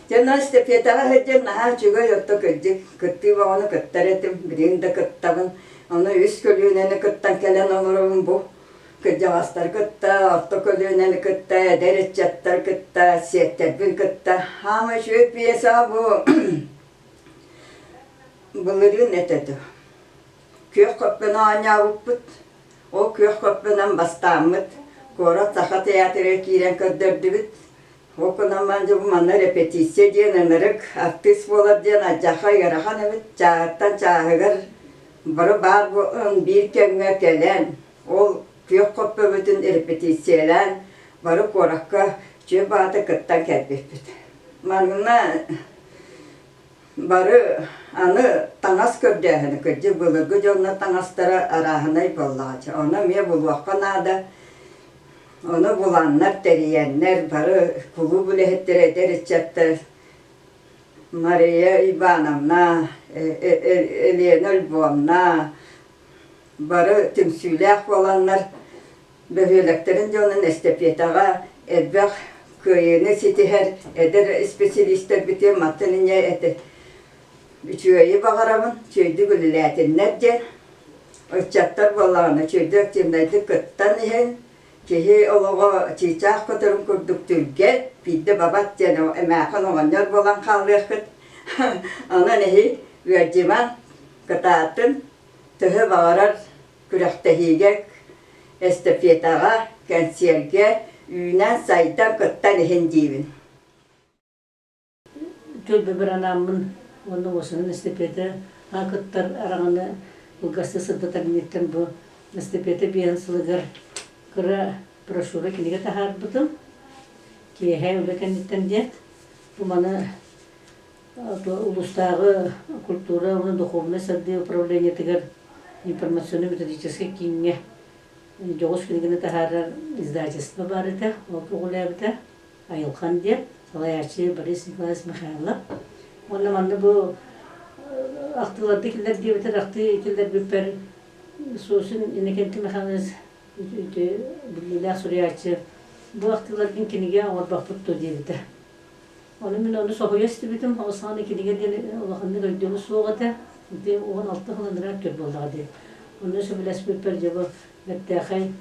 Дьэ онон эстафетаҕа сылдьан наһаа үчүгэй отто кырдьык кыттыы бөҕөнү кыттар этим, билигин да кыттабын. Ону үс көлүөнэни кыттан кэлэн олоробун бу. Кырдьаҕастары кытта, орто көлүөнэни кытта, эдэр ыччаттары кытта, сиэттэрбин кытта. Хаама үчүгэй пьеса бу былырыын этэ дуо. Күөх көппөнү оонньообуппут. Ол күөх көппөнөн бастааммыт куорат Саха театрыгар киирэн көрдөрдүбүт. Ол гынан баран дьэ бу манна репетиция диэн ынырык артыыс буолар диэн алдьархай ыарахан эбит. Чааһыттан чааһыгар бары баар буолан биир кэмҥэ кэлэн ол күөх көппөбүтүн репетициялаан бары куоракка чүө баата кыттан кэлбиппит. Манна Бары аны таҥас көрдөөһүнэ, кырдьык былыргы дьоннор таҥастара арааһынай буоллаҕа. Ону эмиэ булуохха наада. Ону буланнар, тэрийэннэр, бары кулууп үлэһиттэрэ, эдэр ыччаттар Мария Ивановна, Елена Львовна бары түмсүүлээх буоланнар бөһүөлэктэрин дьонун эстэпиэтэҕэ элбэх кыайыыны ситиһэр эдэр исписэлиистэрбитин мантан инньэ этэ үчүгэйи баҕарабын, үчүгэйдик үлэлээтиннэр диэн. Ыччаттар буоллаҕына үчүгэйдик активнайдык кыттан иһэн киһи олоҕо чыычаах көтөрүн курдук түргэн, биирдэ бабат диэн эмээхин оҕонньор буолан хаалыаххыт. Онон эһи ыалдьымаҥ, кытаатын, төһө баҕарар күрэхтэһиигэ, эстафетаҕа, кэнсиэргэ үүнэн-сайдан кыттан иһин диибин. Түөлбэбэр анааммын уонна уосанан эстафета кыттар араҥаны кылгастык сырдатар инниттэн бу эстафета биэһин сылыгар кыра брошюра кинигэ таһаарбытым. Киэһэ үлэ кэнниттэн диэт. Бу маны Улуустааҕы культура уонна духовнай сайдыы управлениетыгар информационно-методическай кииҥҥэ дьоҕус кинигэни таһаарар издательство баар этэ, ол көҕүлээбитэ Айылхан диэн, салайааччы Борис Николаевич Михайлов. Уонна манна бу ахтыыларда киллэр диэбитэр ахтыы киллэрбиппэр Сосин Иннокентий Михайлович биллиилээх суруйааччы бу ахтыыларгын кинигэ оҥорбоппут дуо диэбитэ. Ону мин ону соһуйа истибитим, ол саҕана кинигэ диэн улаханнык өйдөбүл суох этэ. Ити 16 сыл анараа өттүгэр буоллаҕа дии. Онно сөбүлэспиппэр дьэ бу бэртээхэй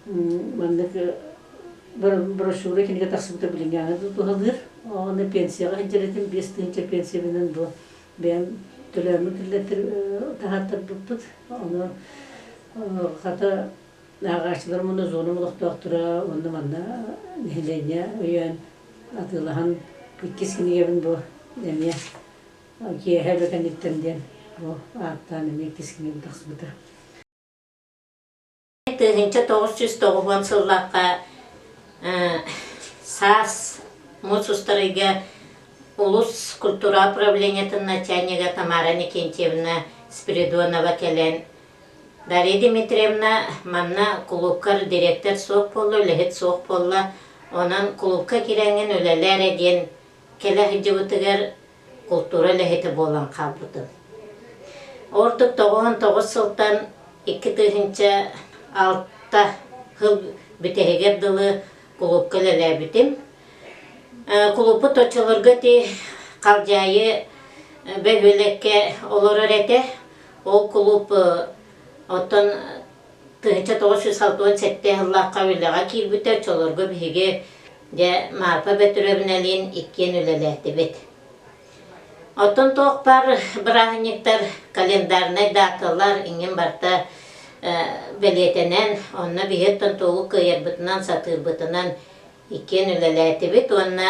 маннык брошюра кинигэ тахсыбыта билиҥҥээҥи да туһалыыр. Ону пенсияҕа сылдьар этим, 5000 пенсиябынан бу бэйэм төлөөммүт киллэртэр таһааттарбыппыт. Ону хата Ааҕааччыларым уонна зонам олохтоохторо уонна манна нэһилиэнньэ өйөөн атыылаһан иккис кинигэбин бу эмиэ киэһэ үлэ кэнниттэн диэн бу ааттаан эмиэ иккис кинигэм тахсыбыта. 1990 сыллаахха саас муус устар ыйга улус культура управлениетын начальнига Тамара Никентьевна Спиридонова кэлэн Дарья Дмитриевна манна кулуупкар дириэктэр суох буолла, үлэһит суох буолла, онон кулуупка киирэҥҥин үлэлээ эрэ диэн кэлэ сылдьыбытыгар култуура үлэһитэ буолан хаалбытым. Ордук 99 сылтан 2006 сыл бүтэһигэр дылы кулуупка үлэлээбитим. Кулууппут оччолорго ити Халдьаайы бөһүөлэккэ олорор этэ. Ол кулууп оттон 1967 сыллаахха үлэҕэ киирбитэ, оччолорго биһиги дьэ Марфа Бөтүрүөбүнэлиин иккиэн үлэлээтибит. Оттон туох баар бырааһынньыктар, календарнай даталар иҥин барыта бэлиэтэнэн, онно биһи оттон тугу кыайарбытынан, сатыырбытынан иккиэн үлэлээтибит уонна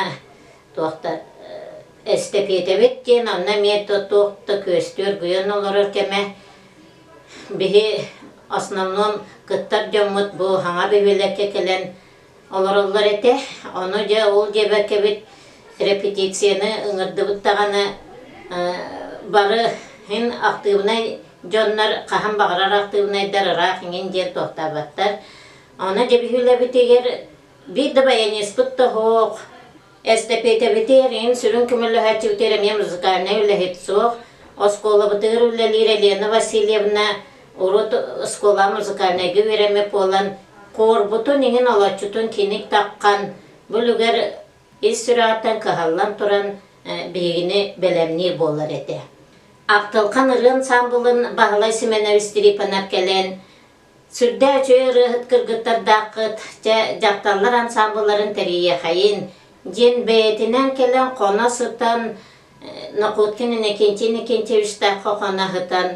туох да эстэпиэтэбит диэн онно эмиэ туох да күөстүү оргуйан олорор кэмэ. Биһи основном кыттар дьоммут бу хаҥа бөһүөлэккэ кэлэн олороллор этэ. Ону дьэ ол диэбэккэбит репетицияны ыҥырдыбыт даҕаны бары иһин актыыбынай дьоннор хаһан баҕарар актыыбынайдар ыраах иҥин диэн туохтаабаттар. Ону дьэ биһилэбитигэр биир да баяниспыт да суох, эстэпиэтэбитигэр иһин сүрүн көмөлөһөөччүбүтүгэр эмиэ музыкальнай үлэһит суох. Оскуолабытыгар үлэлиир Елена Васильевна урут оскуола музыкальнайга үөрэммит буолан Куорбутун иҥин олоччутун киник таххан, бу үлүгэр ис сүрэҕиттэн кыһаллан туран биһигини бэлэмниир буолар этэ. Ахтылхан ырыа ансаамбылын Баһылай Семенович Трифонов кэлэн, сүрдээх үчүгэй ырыаһыт кыргыттардааххыт, дьэ, дьахталлар ансаамбылларын тэрийиэхэйин, диэн бэйэтинэн кэлэн хоно сытан, Находкин Иннокентий Иннокентьевичтаахха хоно сытан,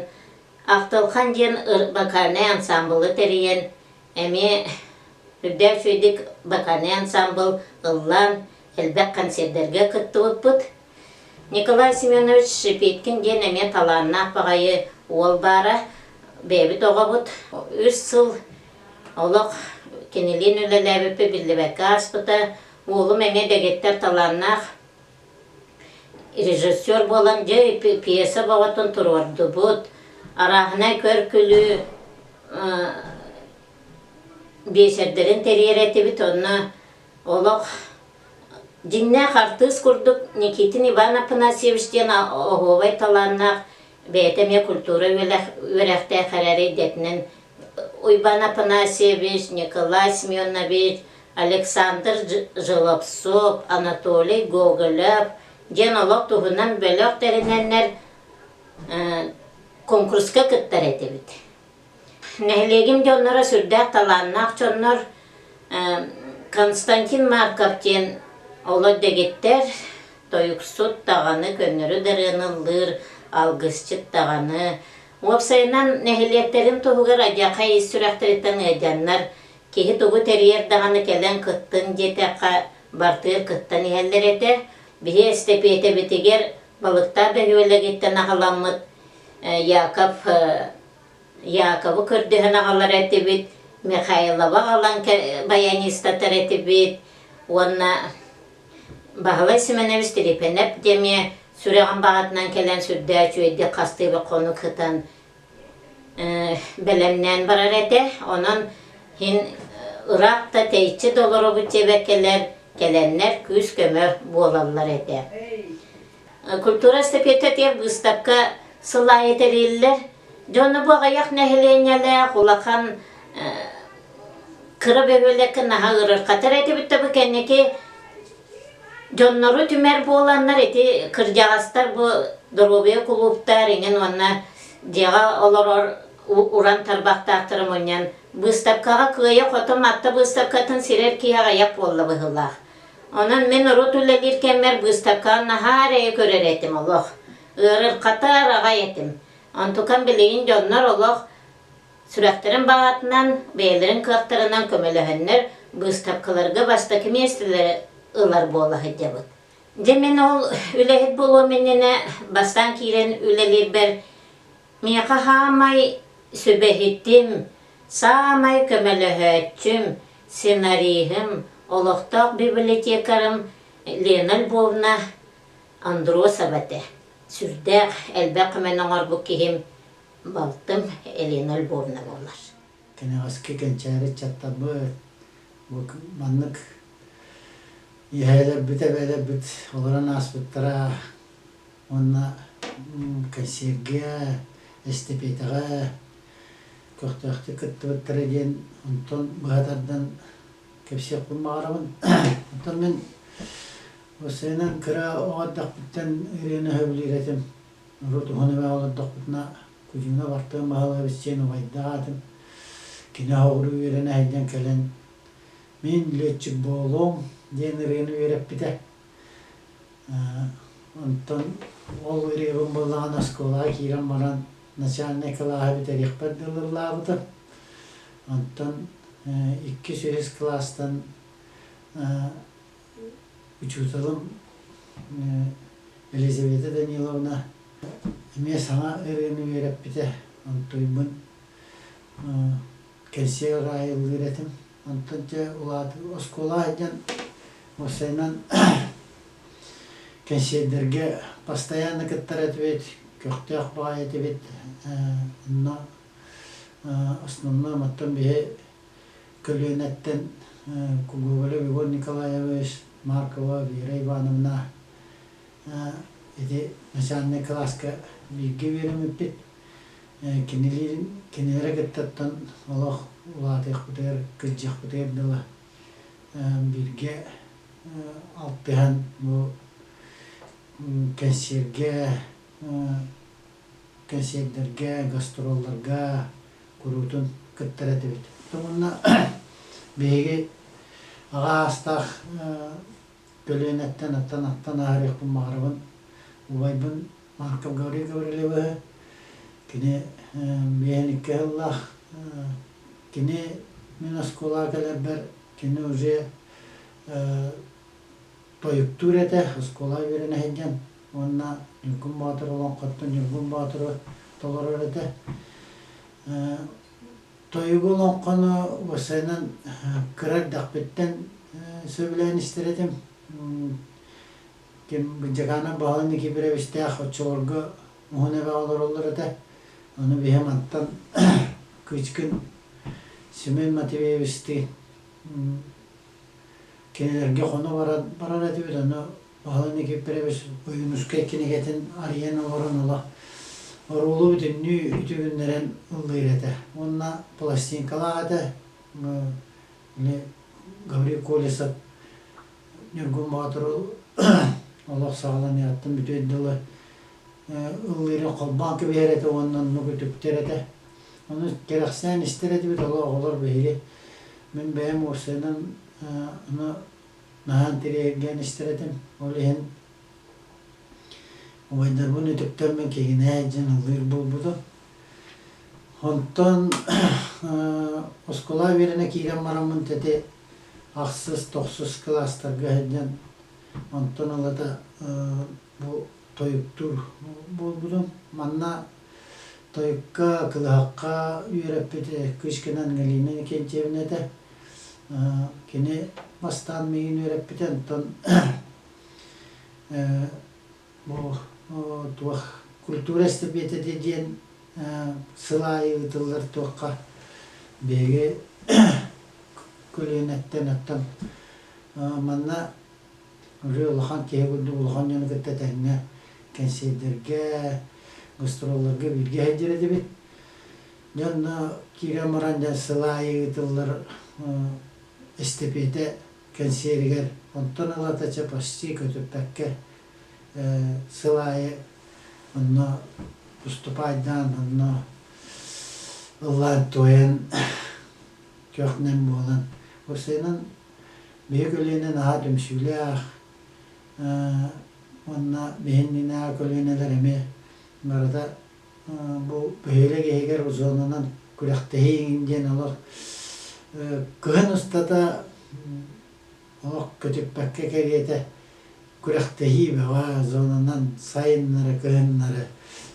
Ахтылхан диэн вокальнай ансаамбылы тэрийэн, эмиэ үрдээх үчүгэйдик вокальнай ансаамбыл ыллаан, элбэх концердэргэ кыттыбыппыт. Николай Семенович Шипиткин диэн эмиэ талааннаах баҕайы уол баара, бэйэбит оҕобут. Үс сыл олох кинилиин үлэлээбиппит биллибэккэ ааспыта. Уолум эмиэ дэгиттэр талааннаах Режиссер буолан дьэ пьеса бөҕөтүн туруордубут, арааһынай көр-күлүү биэчэрдэрин тэрийэр этибит, онно олох дьиҥнээх артыыс курдук Никитин Иван Афанасьевич диэн оһуобай талааннаах бэйэтэ эмиэ культура үөрэхтээх эрээри идэтинэн Уйбаан Афанасьевич, Николай Семенович, Александр Желобцов, Анатолий Гоголев диэн олох туһунан бөлөх тэринэннэр конкурска кыттар этибит. Нэһилиэгим дьонноро сүрдээх талааннаах дьоннор Константин Марков диэн оло дэгиттэр, тойуксут даҕаны, көннөрү дарыаны ыллыыр, алгысчыт даҕаны. Уопсайынан, нэһилиэктэрин туһугар адьаха ис сүрэхтэриттэн ыалдьаннар, киһи тугу тэрийэр даҕаны кэлэн кыттын диэтэххэ, бартыыр кыттан иһэллэр этэ. Биһи эстэпиэтэбитигэр Балыктаах бөһүөлэгиттэн аҕаламмыт Яков Яковы көрдөһөн аҕалар этибит, Михайловы аҕалан баянистатар этибит уонна Баһылай Семенович Трепенеп диэмиэ сүрэҕин баҕатынан кэлэн сүрдээх үчүгэйдик хастыы хонук сытан бэлэмнээн барар этэ. Онон иһин ыраах да тэйиччи да олоробут диэбэккэлэр кэлэннэр күүс-көмө буолаллар этэ. Культура эстафетатыгар быыстапка сыл аайы тэриллэр. Дьону бу аҕыйах нэһилиэнньэлээх улахан кыра бөһүөлэккэ наһаа ыарырҕатар этибит да бу кэнники дьоннору түмэр буоланнар ити кырдьаҕастар бу доруобуйа кулууптар иҥин уонна дьиэҕэ олорор уран тарбахтаахтары мунньан быыстапкаҕа кыайа-хото Матта быыстапкатын сирэр киһи аҕыйах буолла быһыылаах. Онон мин урут үлэлиир кэммэр быыстапкаҕа наһаа эрэйи көрөр этим олох. Ыарырҕатар аҕай этим. Онтукам билигин дьоннор олох сүрэхтэрин баҕатынан, бэйэлэрин кыахтарынан көмөлөһөннөр быыстапкаларга бастакы миэстэлэри ылар буола сылдьабыт. Дьэ мин ол үлэһит буолуом иннинэ бастаан киирэн үлэлиирбэр миэхэ саамай сүбэһитим, саамай көмөлөһөөччүм, сценариһым, олохтоох библиотекарым Лена Львовна Андросова этэ. Сүрдээх элбэх көмөнү оҥорбут киһим балтым Елена Львовна буолар. Кэнэҕэски кэнчээри ыччаттарбыт бу маннык эһээлэрбит, эбээлэрбит олорон ааспыттара уонна кэнсиэргэ, эстэпиэтэҕэ көхтөөхтүк кыттыбыттара диэн онтон быһа тардан кэпсиэхпин баҕарабын. Оттон мин уопсайынан кыра оҕо эрдэхпиттэн ырыаны сөбүлүүр этим. Урут уһун эбэ олордохпутуна Кудьуна Бартыан Баһылайабыс диэн убайдаах этим. Кини оһоҕуруу үөрэнэ сылдьан кэлэн «Мин летчик буолуом» диэн ырыаны үөрэппитэ. Онтон ол ырыабын буоллаҕына оскуолаҕа киирэн баран начальнай кылааһы бүтэриэхпэр дылы ыллаабытым. Онтон иккис, үһүс кылаастан учууталым Елизавета Даниловна эмиэ саҥа ырыаны үөрэппитэ. Онтуйбун кэнсиэр аайы ыллыыр этим. Онтон дьэ улаатыы оскуола сылдьан уопсайынан кэнсиэрдэргэ постоянно кыттар этибит, көхтөөх баҕайы этибит. Онно основной оттон биһи көлүөнэттэн Гоголев Егор Николаевич, Маркова Вера Ивановна ити начальнай кылааска бииргэ үөрэммиппит. Кинилиин кинилэри кыттаттан олох улаатыахпытыгар, кырдьыахпытыгар дылы бииргэ алтыһан бу кэнсиэргэ, кэнсиэрдэргэ, гастролларга куруутун кыттар этибит. Уонна биһиги аҕа аастаах көлүөнэттэн аттан аттан ааһарыахпын баҕарабын. Убайбын Марков Гаврил Гаврильевиһы, кини биэһин сыллаах, кини мин оскуолаҕа кэлэрбэр кини уже тойуктуур этэ, оскуолаҕа үөрэнэ сылдьан уонна Ньургун Боотур олоҥхоттон Ньургун Боотуру толорор этэ. Тойугу олоҥхону уопсайынан кыра эрдэхпиттэн сөбүлээн истэр этим. Ким Быдьакаанап Баһылай Никифоровичтаах оччолорго уһун эбэ олороллор этэ. Ону биһи мантан Кычкин Семен Матвеевичтыы кинилэргэ хоно баран барар этибит. Ону Баһылай Никифорович Ойуунускай кинигэтин арыйан олорон ыла оруолу бүтүннүү үтүгүннэрэн ыллыыр этэ. Уонна пластинкалаах этэ. Били Гаврил Колесов Ньургун Боотуру олох саҕаланыаҕыттан бүтүөр дылы ыллыырын холбоон кэбиһэр этэ уонна оннук үтүктэр этэ. Ону кэрэхсээн истэр этибит, ол оҕолор биһиги мин бэйэм уопсайынан ону наһаа интэриэһиргээн истэр этим. Ол иһин убайдарбын үтүктэммин киҥинэһэ дьин ыллыыр буолбутум. Онтон оскуола үөрэнэ киирэн бараммын тэти ахсыс, тохсус кылаастарга сылдьан онтон ылата бу тойуктуур буолбутум. Манна тойукка, кылыһахха үөрэппит Кычкина Ангелина Иннокентьевна этэ. Кини бастаан миигин үөрэппитэ, онтон бу туох культура эстафетата диэн сыл аайы ыытыллар туохха биһиги көлүөнэттэн оттон манна уже улахан киһи курдук улахан дьону кытта тэҥҥэ кэнсиэрдэргэ, гастролларга бииргэ сылдьар этибит. Дьэ онно киирэн баран дьэ сыл аайы ыытыллар эстэпиэтэ кэнсиэригэр онтон ылата чэ почти көтүппэккэ сыл аайы онно уступаайдаан онно ыллаан-туойан көх-нэм буолан уопсайынан биһи көлүөнэ наһаа түмсүүлээх уонна биһиннинээҕи көлүөнэлэр эмиэ барыта бу бөһүөлэк иһигэр зонанан күрэхтэһии иҥин диэн олох кыһын устата олох көтүппэккэ кэриэтэ күрэхтэһии бөҕө зонанан сайыннары кыһыннары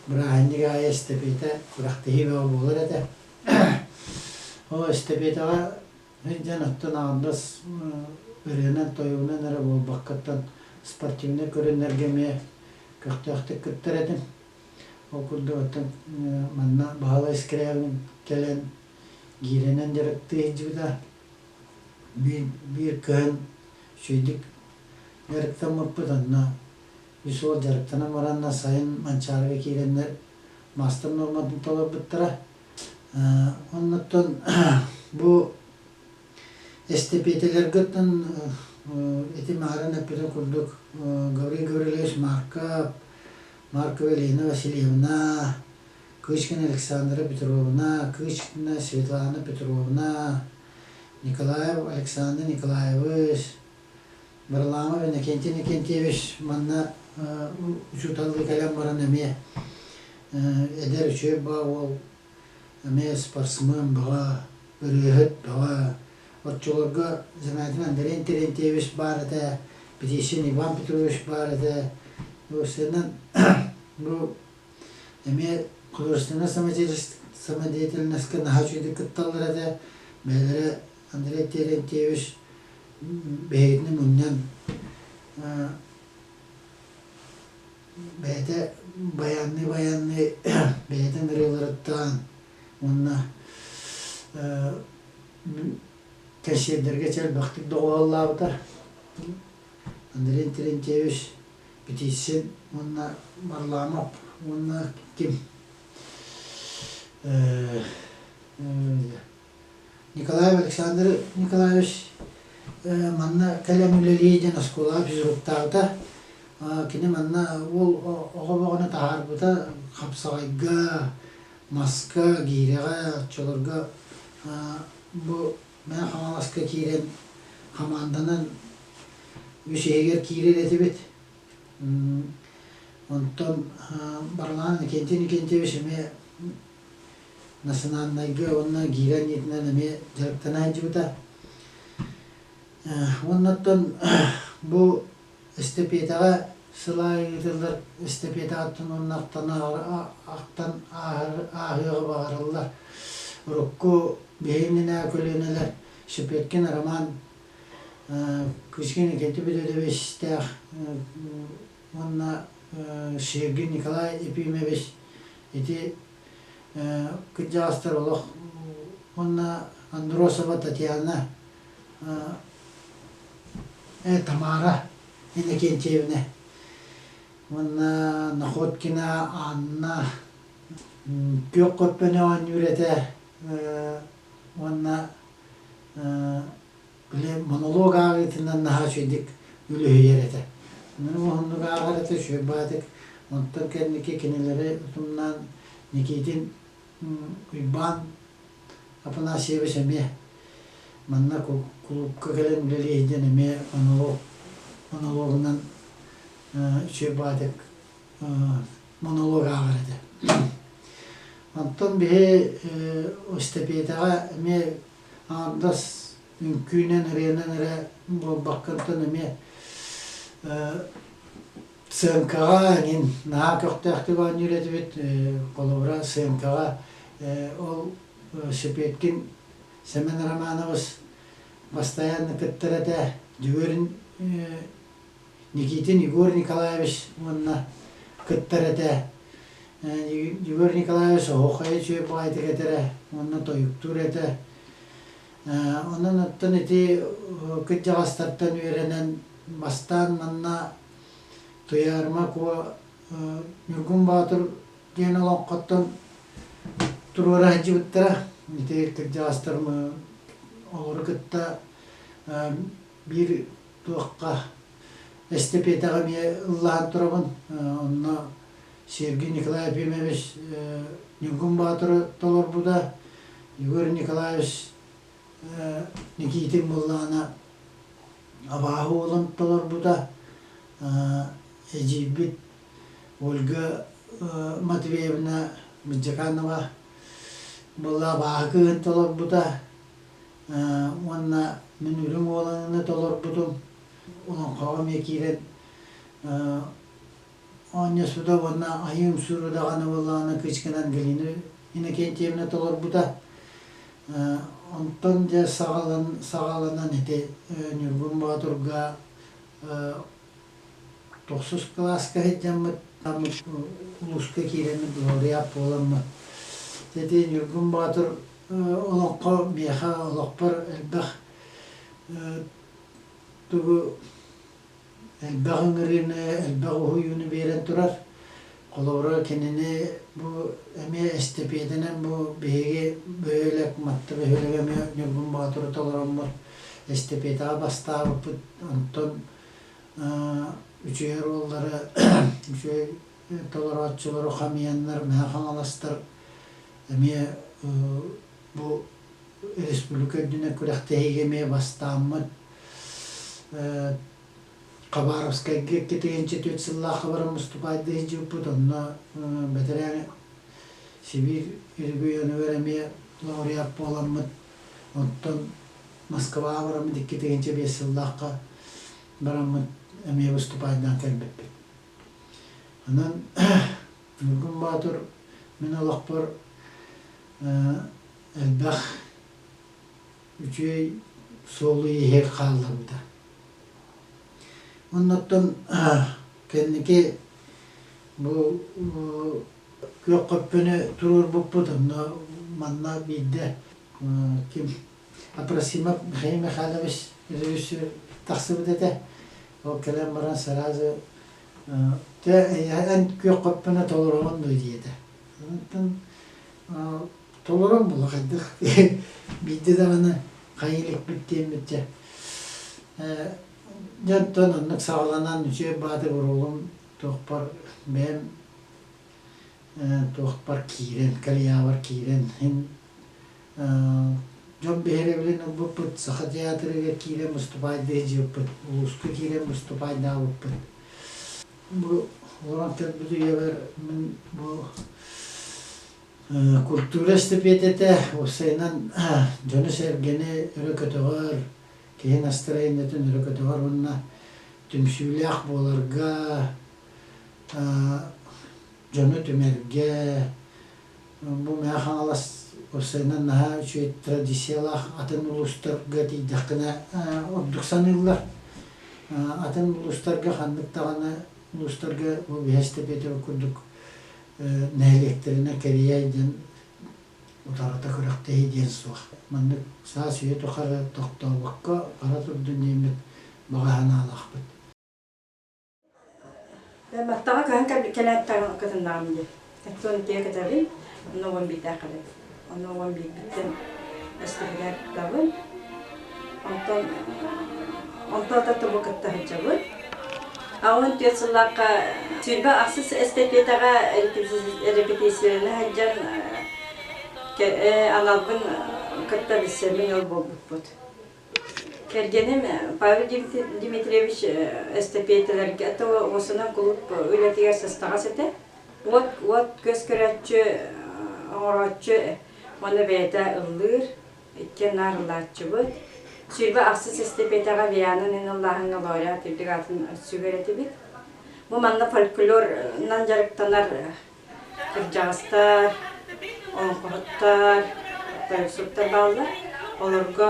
бырааһынньык аайы эстэпиэтэ күрэхтэһии бөҕө буолар этэ. Ол эстэпиэтэҕэ сылдьан оттон аҥардас ырыанан-тойугунан эрэ буолбаккаттан спортивнай көрүҥнэргэ эмиэ көхтөөхтүк кыттар этим. Ол курдук оттон манна Баһылай Скрябин кэлэн гиирэнэн дьарыктыы сылдьыбыта. Биир, биир кыһын үчүгэйдик дьарыктаммыппыт онно үс уол дьарыктанан баранна сайын Манчаарыга киирэннэр маастар нуорматын толорбуттара. Оннуттан бу эстэпиэтэлэргэ ити Маарын эппитин курдук Гаврил Гаврильевич Марков, Маркова Елена Васильевна, Кычкина Александра Петровна, Кычкина Светлана Петровна, Николаев Александр Николаевич, Варламов Иннокентий Иннокентьевич манна учууталлыы кэлэн баран эмиэ эдэр үчүгэй баа уол эмиэ спортсмен бөҕө, ырыаһыт бөҕө. Оччолорго Замятин Андрей Терентьевич баар этэ, Петищин Иван Петрович баар этэ. Уопсайынан бу эмиэ художественнай самодеятельноска наһаа үчүгэйдик кытталлар этэ. Бэйэлэрэ Андрей Терентьевич биһигитини мунньан бэйэтэ баянныы-баянныы бэйэтин ырыаларыттан уонна кэнсиэрдэргэ элбэхтик доҕуһуоллаабыта. Андрей Терентьевич Петицин уонна Варламов уонна ким Николаев Александр Николаевич манна кэлэн үлэлии диэн оскуолаҕа физруктаабыта. Кини манна уол оҕо бөҕөнү таһаарбыта хапсаҕайга, маска, гиирэҕэ, оччолорго бу Мэҥэ Хаҥаласка киирэн хамаанданан үс иһигэр киирэр этибит. Онтон Барлаан Иннокентий Иннокентьевич эмиэ национальнайга уонна гиирэ анньыытынан эмиэ дьарыктана сылдьыбыта. Уоннаттан бу эстэпиэтэҕэ сыл аайы ыытыллар эстэпиэтэҕиттэн уонна ахтан ахтан ааһыаҕы баҕараллар. Урукку биһиги иннинээҕи көлүөнэлэр Шепеткин Роман, Кычкин Иннокентий Петровичтаах уонна Шергин Николай Ефимович ити кырдьаҕастар олох уонна Андросова Татьяна Тамара Иннокентьевна уонна Находкина Анна Күөх Көппөнү оонньуур этэ уонна били монолог ааҕыытынан наһаа үчүгэйдик үлүһүйэр этэ. Уһуннук ааҕар этэ, үчүгэй баҕайытык. Онтон кэнники кинилэри утумнаан Никитин Уйбаан Афанасьевич эмиэ манна кулуупка кэлэн үлэлии сылдьан эмиэ монолог монологунан үчүгэй баҕайытык монолог ааҕар этэ. Онтон биһи эстэпиэтэҕэ эмиэ аҥардас үҥкүүнэн, ырыанан эрэ буолбаккыттан эмиэ сценкаҕа эҥин наһаа көхтөөхтүк оонньуур этибит. Холобура, сценкаҕа ол Шепеткин Семен Романович бастайаанна кыттар этэ. Дьөгүөрүн Никитин Егор Николаевич уонна кыттар этэ. Егор Николаевич оһуохайы үчүгэй баҕайытык этэрэ уонна тойуктуур этэ. Онон оттон ити кырдьаҕастартан үөрэнэн бастаан манна Туйаарыма Куо Ньургун Боотур диэн олоҥхоттон туруора сылдьыбыттара. Ити кырдьаҕастар олору кытта биир туохха эстэпиэтэҕэ эмиэ ыллаан турабын. Онно Сергей Николаев Ефимович Ньургун Боотуру толорбута, Егор Николаевич Никитин буоллаҕына абааһы уолун толорбута, эдьиийбит Ольга Матвеевна Мыдьаканова буолла абааһы кыыһын толорбута уонна мин үрүҥ уоланы толорбутум. Олоҥхоҕо эмиэ киирэн оонньоспута уонна айыым сууру даҕаны буоллаҕына Кычкин Ангелина Иннокентьевна толорбута. Онтон дьэ саҕалан саҕаланан ити Ньургун Боотурга тохсус кылааска сылдьаммыт улууска киирэммит лауреат буоламмыт. Ити Ньургун Боотур олоххо миэхэ олохпор элбэх тугу элбэх ыҥырыыны, элбэх уһуйууну биэрэн турар. Холобура, кинини бу эмиэ эстэпиэтэнэн бу биһиги бөһүөлэк, Матта бөһүөлэгэ эмиэ Ньургун Боотуру толороммут эстэпиэтэҕэ бастаабыппыт. Онтон үчүгэй оруоллары, үчүгэй толорооччулары хамыйаннар, Мэҥэ Хаҥаластар эмиэ бу республика үрдүнэн күрэхтэһиигэ эмиэ бастааммыт. Хабаровскайга 2 тыһыынча сыллаахха баран выступайдыы сылдьыбыппыт. Онно бэтэрээн Сибиир регионугар эмиэ лауреат буоламмыт. Оттон Москваҕа бараммыт 2 тыһыынча 5 сыллаахха бараммыт эмиэ выступайдаан кэлбиппит. Онон Ньургун Боотур мин олохпор элбэх үчүгэй суолу-ииһи хаалларбыта. Оннуттан кэнники бу күөх көппөнү туруорбуппут, онно манна биирдэ ким Апросимов Михаил Михайлович режиссер тахсыбыт этэ. Ол кэлэн баран сразу дьэ эн күөх көппөнү толороҕун дуо диэтэ. Онтон толорон була хайдах биирдэ даҕаны хайа иликпит диэммит дьэ. Дьэ онтон оннук саҕаланан үчүгэй баатыр оруолум туохпар бэйэм туохпар киирэн, кальябар киирэн иһин дьон биһирэбилин ылбыппыт, Саха театрыгар киирэн выступайдыы сылдьыбыппыт, улууска киирэн выступайдаабыппыт. Бу олорон кэлбит үйэбэр мин бу культура эстапетата уопсайынан дьону-сэргэни өрө көтөҕөр, киһи настроениетын өрө көтөҕөр уонна түмсүүлээх буоларга, дьону түмэргэ, бу Мэҥэ Хаҥалас уопсайынан наһаа үчүгэй традициялаах атын улуустарга тиийдэххинэ ордук саныыллар. Атын улуустарга ханнык даҕаны улуустарга бу биһи эстапета курдук нэһилиэктэринэн кэрийэ диэн утарыта күрэхтэһии диэн суох. Маннык саас үйэ тухары тохтообокко бара турдун диэммит баҕа санаалаахпыт. Баттаҕа кыһын кэлээт кытыннаҕым дии. Оттон иккигэ кэтэбин, онно 11-дээх кэлэбин. Онно 11-биттэн эстибигэр кыттабын. Онтон онтон тобу кытта сылдьабыт. 84 сыллаахха 28 эстафетаҕа репетицияны сылдьан аналбын кытта билсэммин ол буолбуппут. Кэргэним Павел Дмитриевич эстэпиэтэлэргэ уосунан кулууп үлэтигэр сыстаҕас этэ. Уот уот көс көрөөччү, оҥорооччу уонна бэйэтэ ыллыыр, иккиэн наар ыллааччыбыт. 28 эстэпиэтэҕэ Виана нин ыллааһыҥҥа лауреат үрдүк аатын сүгэр этибит. Бу манна фольклорунан дьарыктанар Кырдьаҕастар, олоҥхоһуттар, тойуксуттар бааллар. Олорго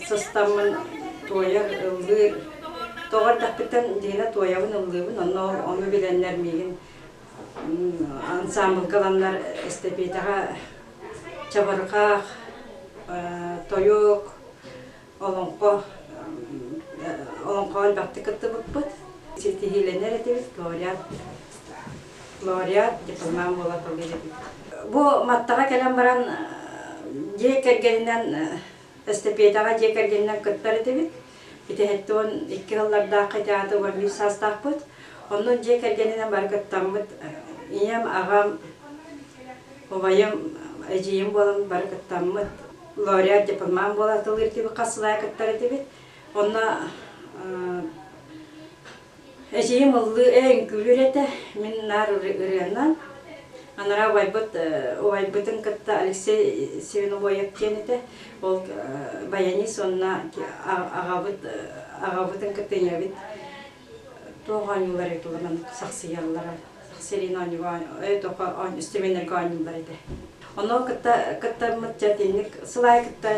сыстаммын туойар, ыллыыр. Тоҕо эрдэхпиттэн дьиҥинэ туойабын, ыллыыбын. Онно ону билэннэр миигин ансаамбылга ыланнар эстэпиэтэҕэ чабырҕах, тойук, олоҥхо олоҥхоҕо элбэхтик кыттыбыппыт. Ситиһиилэнэр этибит, лауреат лауреат дипломант буола талыыр этибит. Бу Маттаҕа кэлэн баран дьиэ кэргэнинэн эстафетаҕа дьиэ кэргэнинэн кыттар этибит. Ити 72 сыллардаахха театр 11 саастаахпыт. Онно дьиэ кэргэнинэн бары кыттаммыт ийэм, аҕам, убайым, эдьиийим буолан бары кыттаммыт лауреат дипломант буола тылыыр этибит, хас сыл аайы кыттар этибит. Онно эдьиийим ыллыы үҥкүүлүүр этэ, мин наар ырыанан. Анараа убайбыт убайбытын кытта Алексей Свинобоев диэн этэ. Ол баянист уонна аҕабыт аҕабытын кытта ийэбит туох оонньуулар этилэр сахсыйаллара сахсыйалын оонньууга тоқо үстүмэннэргэ оонньууллар этэ. Ону кытта кыттаммыт дьэ итинник сыл аайы кытта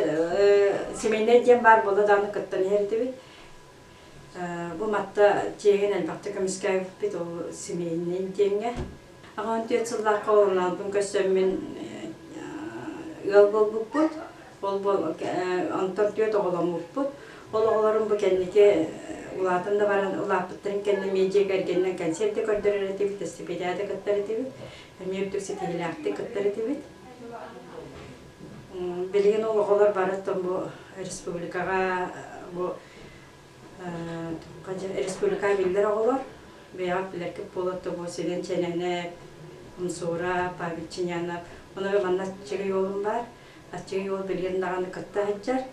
семейнэй диэн баар буолла даҕаны кыттан иһэр этибит. Бу Матта чиэгин элбэхтик көмүскээбиппит ол семейнэй диэҥҥэ. 84 сыллаахха олоҥноолбун көрсөммүн ыал буолбуппут. Ол онтон түөрт оҕоломмуппут. Ол оҕолорум бу кэнники улаатан да баран улааппыттарын кэннэ эмиэ дьиэ кэргэнинэн кэнсиэр да көрдөрөр этибит, эстипиэдэ да кыттар этибит. Эмиэ үрдүк ситиһиилээхтик кыттар этибит. Билигин ол оҕолор бары бу республикаҕа бу республикаҕа биллэр оҕолор. Бэйэҕит билэргит буолуо бу Силин Чэнэнэп, Умсуура, Павел Чинянов. Ону манна аччыгый уолум баар. Аччыгый уол билигин даҕаны кытта сылдьар.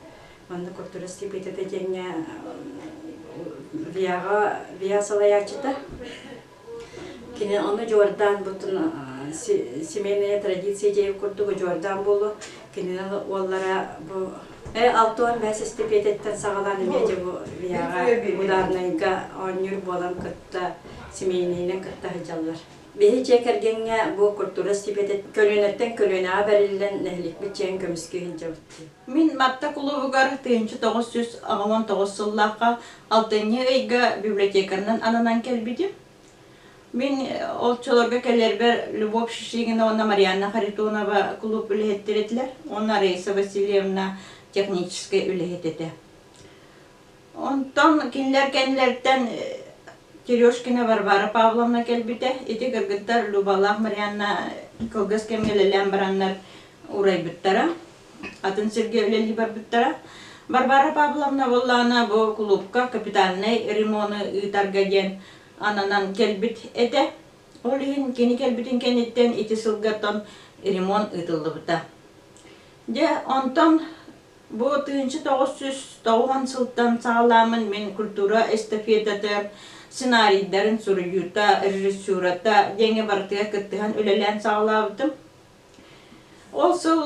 Манна культура стипендията диэҥҥэ ВИА-ҕа ВИА салайааччыта. Кини ону дьуордаан бутун семейная традиция диэбит курдук удьуордаан буолуо. Кинини уоллара бу 65 эстипиэтиттэн саҕалаан эмиэ дьэ бу ВИА-ҕа ударнайга оонньуур буолан кытта семейнэйинэн кытта сылдьаллар. Биһи дьиэ кэргэҥҥэ бу культура эстипиэтэ көлүөнэттэн көлүөнэҕэ бэриллэн нэһиликпит дьиэн көмүскүү сылдьабыт. Мин Матта кулуубугар 1989 сыллаахха алтынньы ыйга библиотекарынан ананан кэлбитим. Мин оччолорго кэлэрбэр Любовь Шишигина уонна Марианна Харитонова кулууп үлэһиттэрэ этилэр уонна Раиса Васильевна техническэй үлэһит этэ. Онтон кинилэр кэннилэриттэн Терешкина Варвара Павловна кэлбитэ. Ити кыргыттар Любалаах Марианна кылгас кэмҥэ үлэлээн бараннар уурайбыттара. Атын сиргэ үлэлии барбыттара. Варвара Павловна буоллаҕына бу кулуупка капитальнай ремону ыытарга диэн ананан кэлбит этэ. Ол иһин кини кэлбитин кэнниттэн ити сылгаттан ремонт ыытыллыбыта. Дьэ, онтон бу 1990 сылтан саҕалааммын мин культура эстафетата, сценарийдарын суруйуута, режиссурата диэҥҥэ барытыгар кыттыһан үлэлээн саҕалаабытым. Ол сыл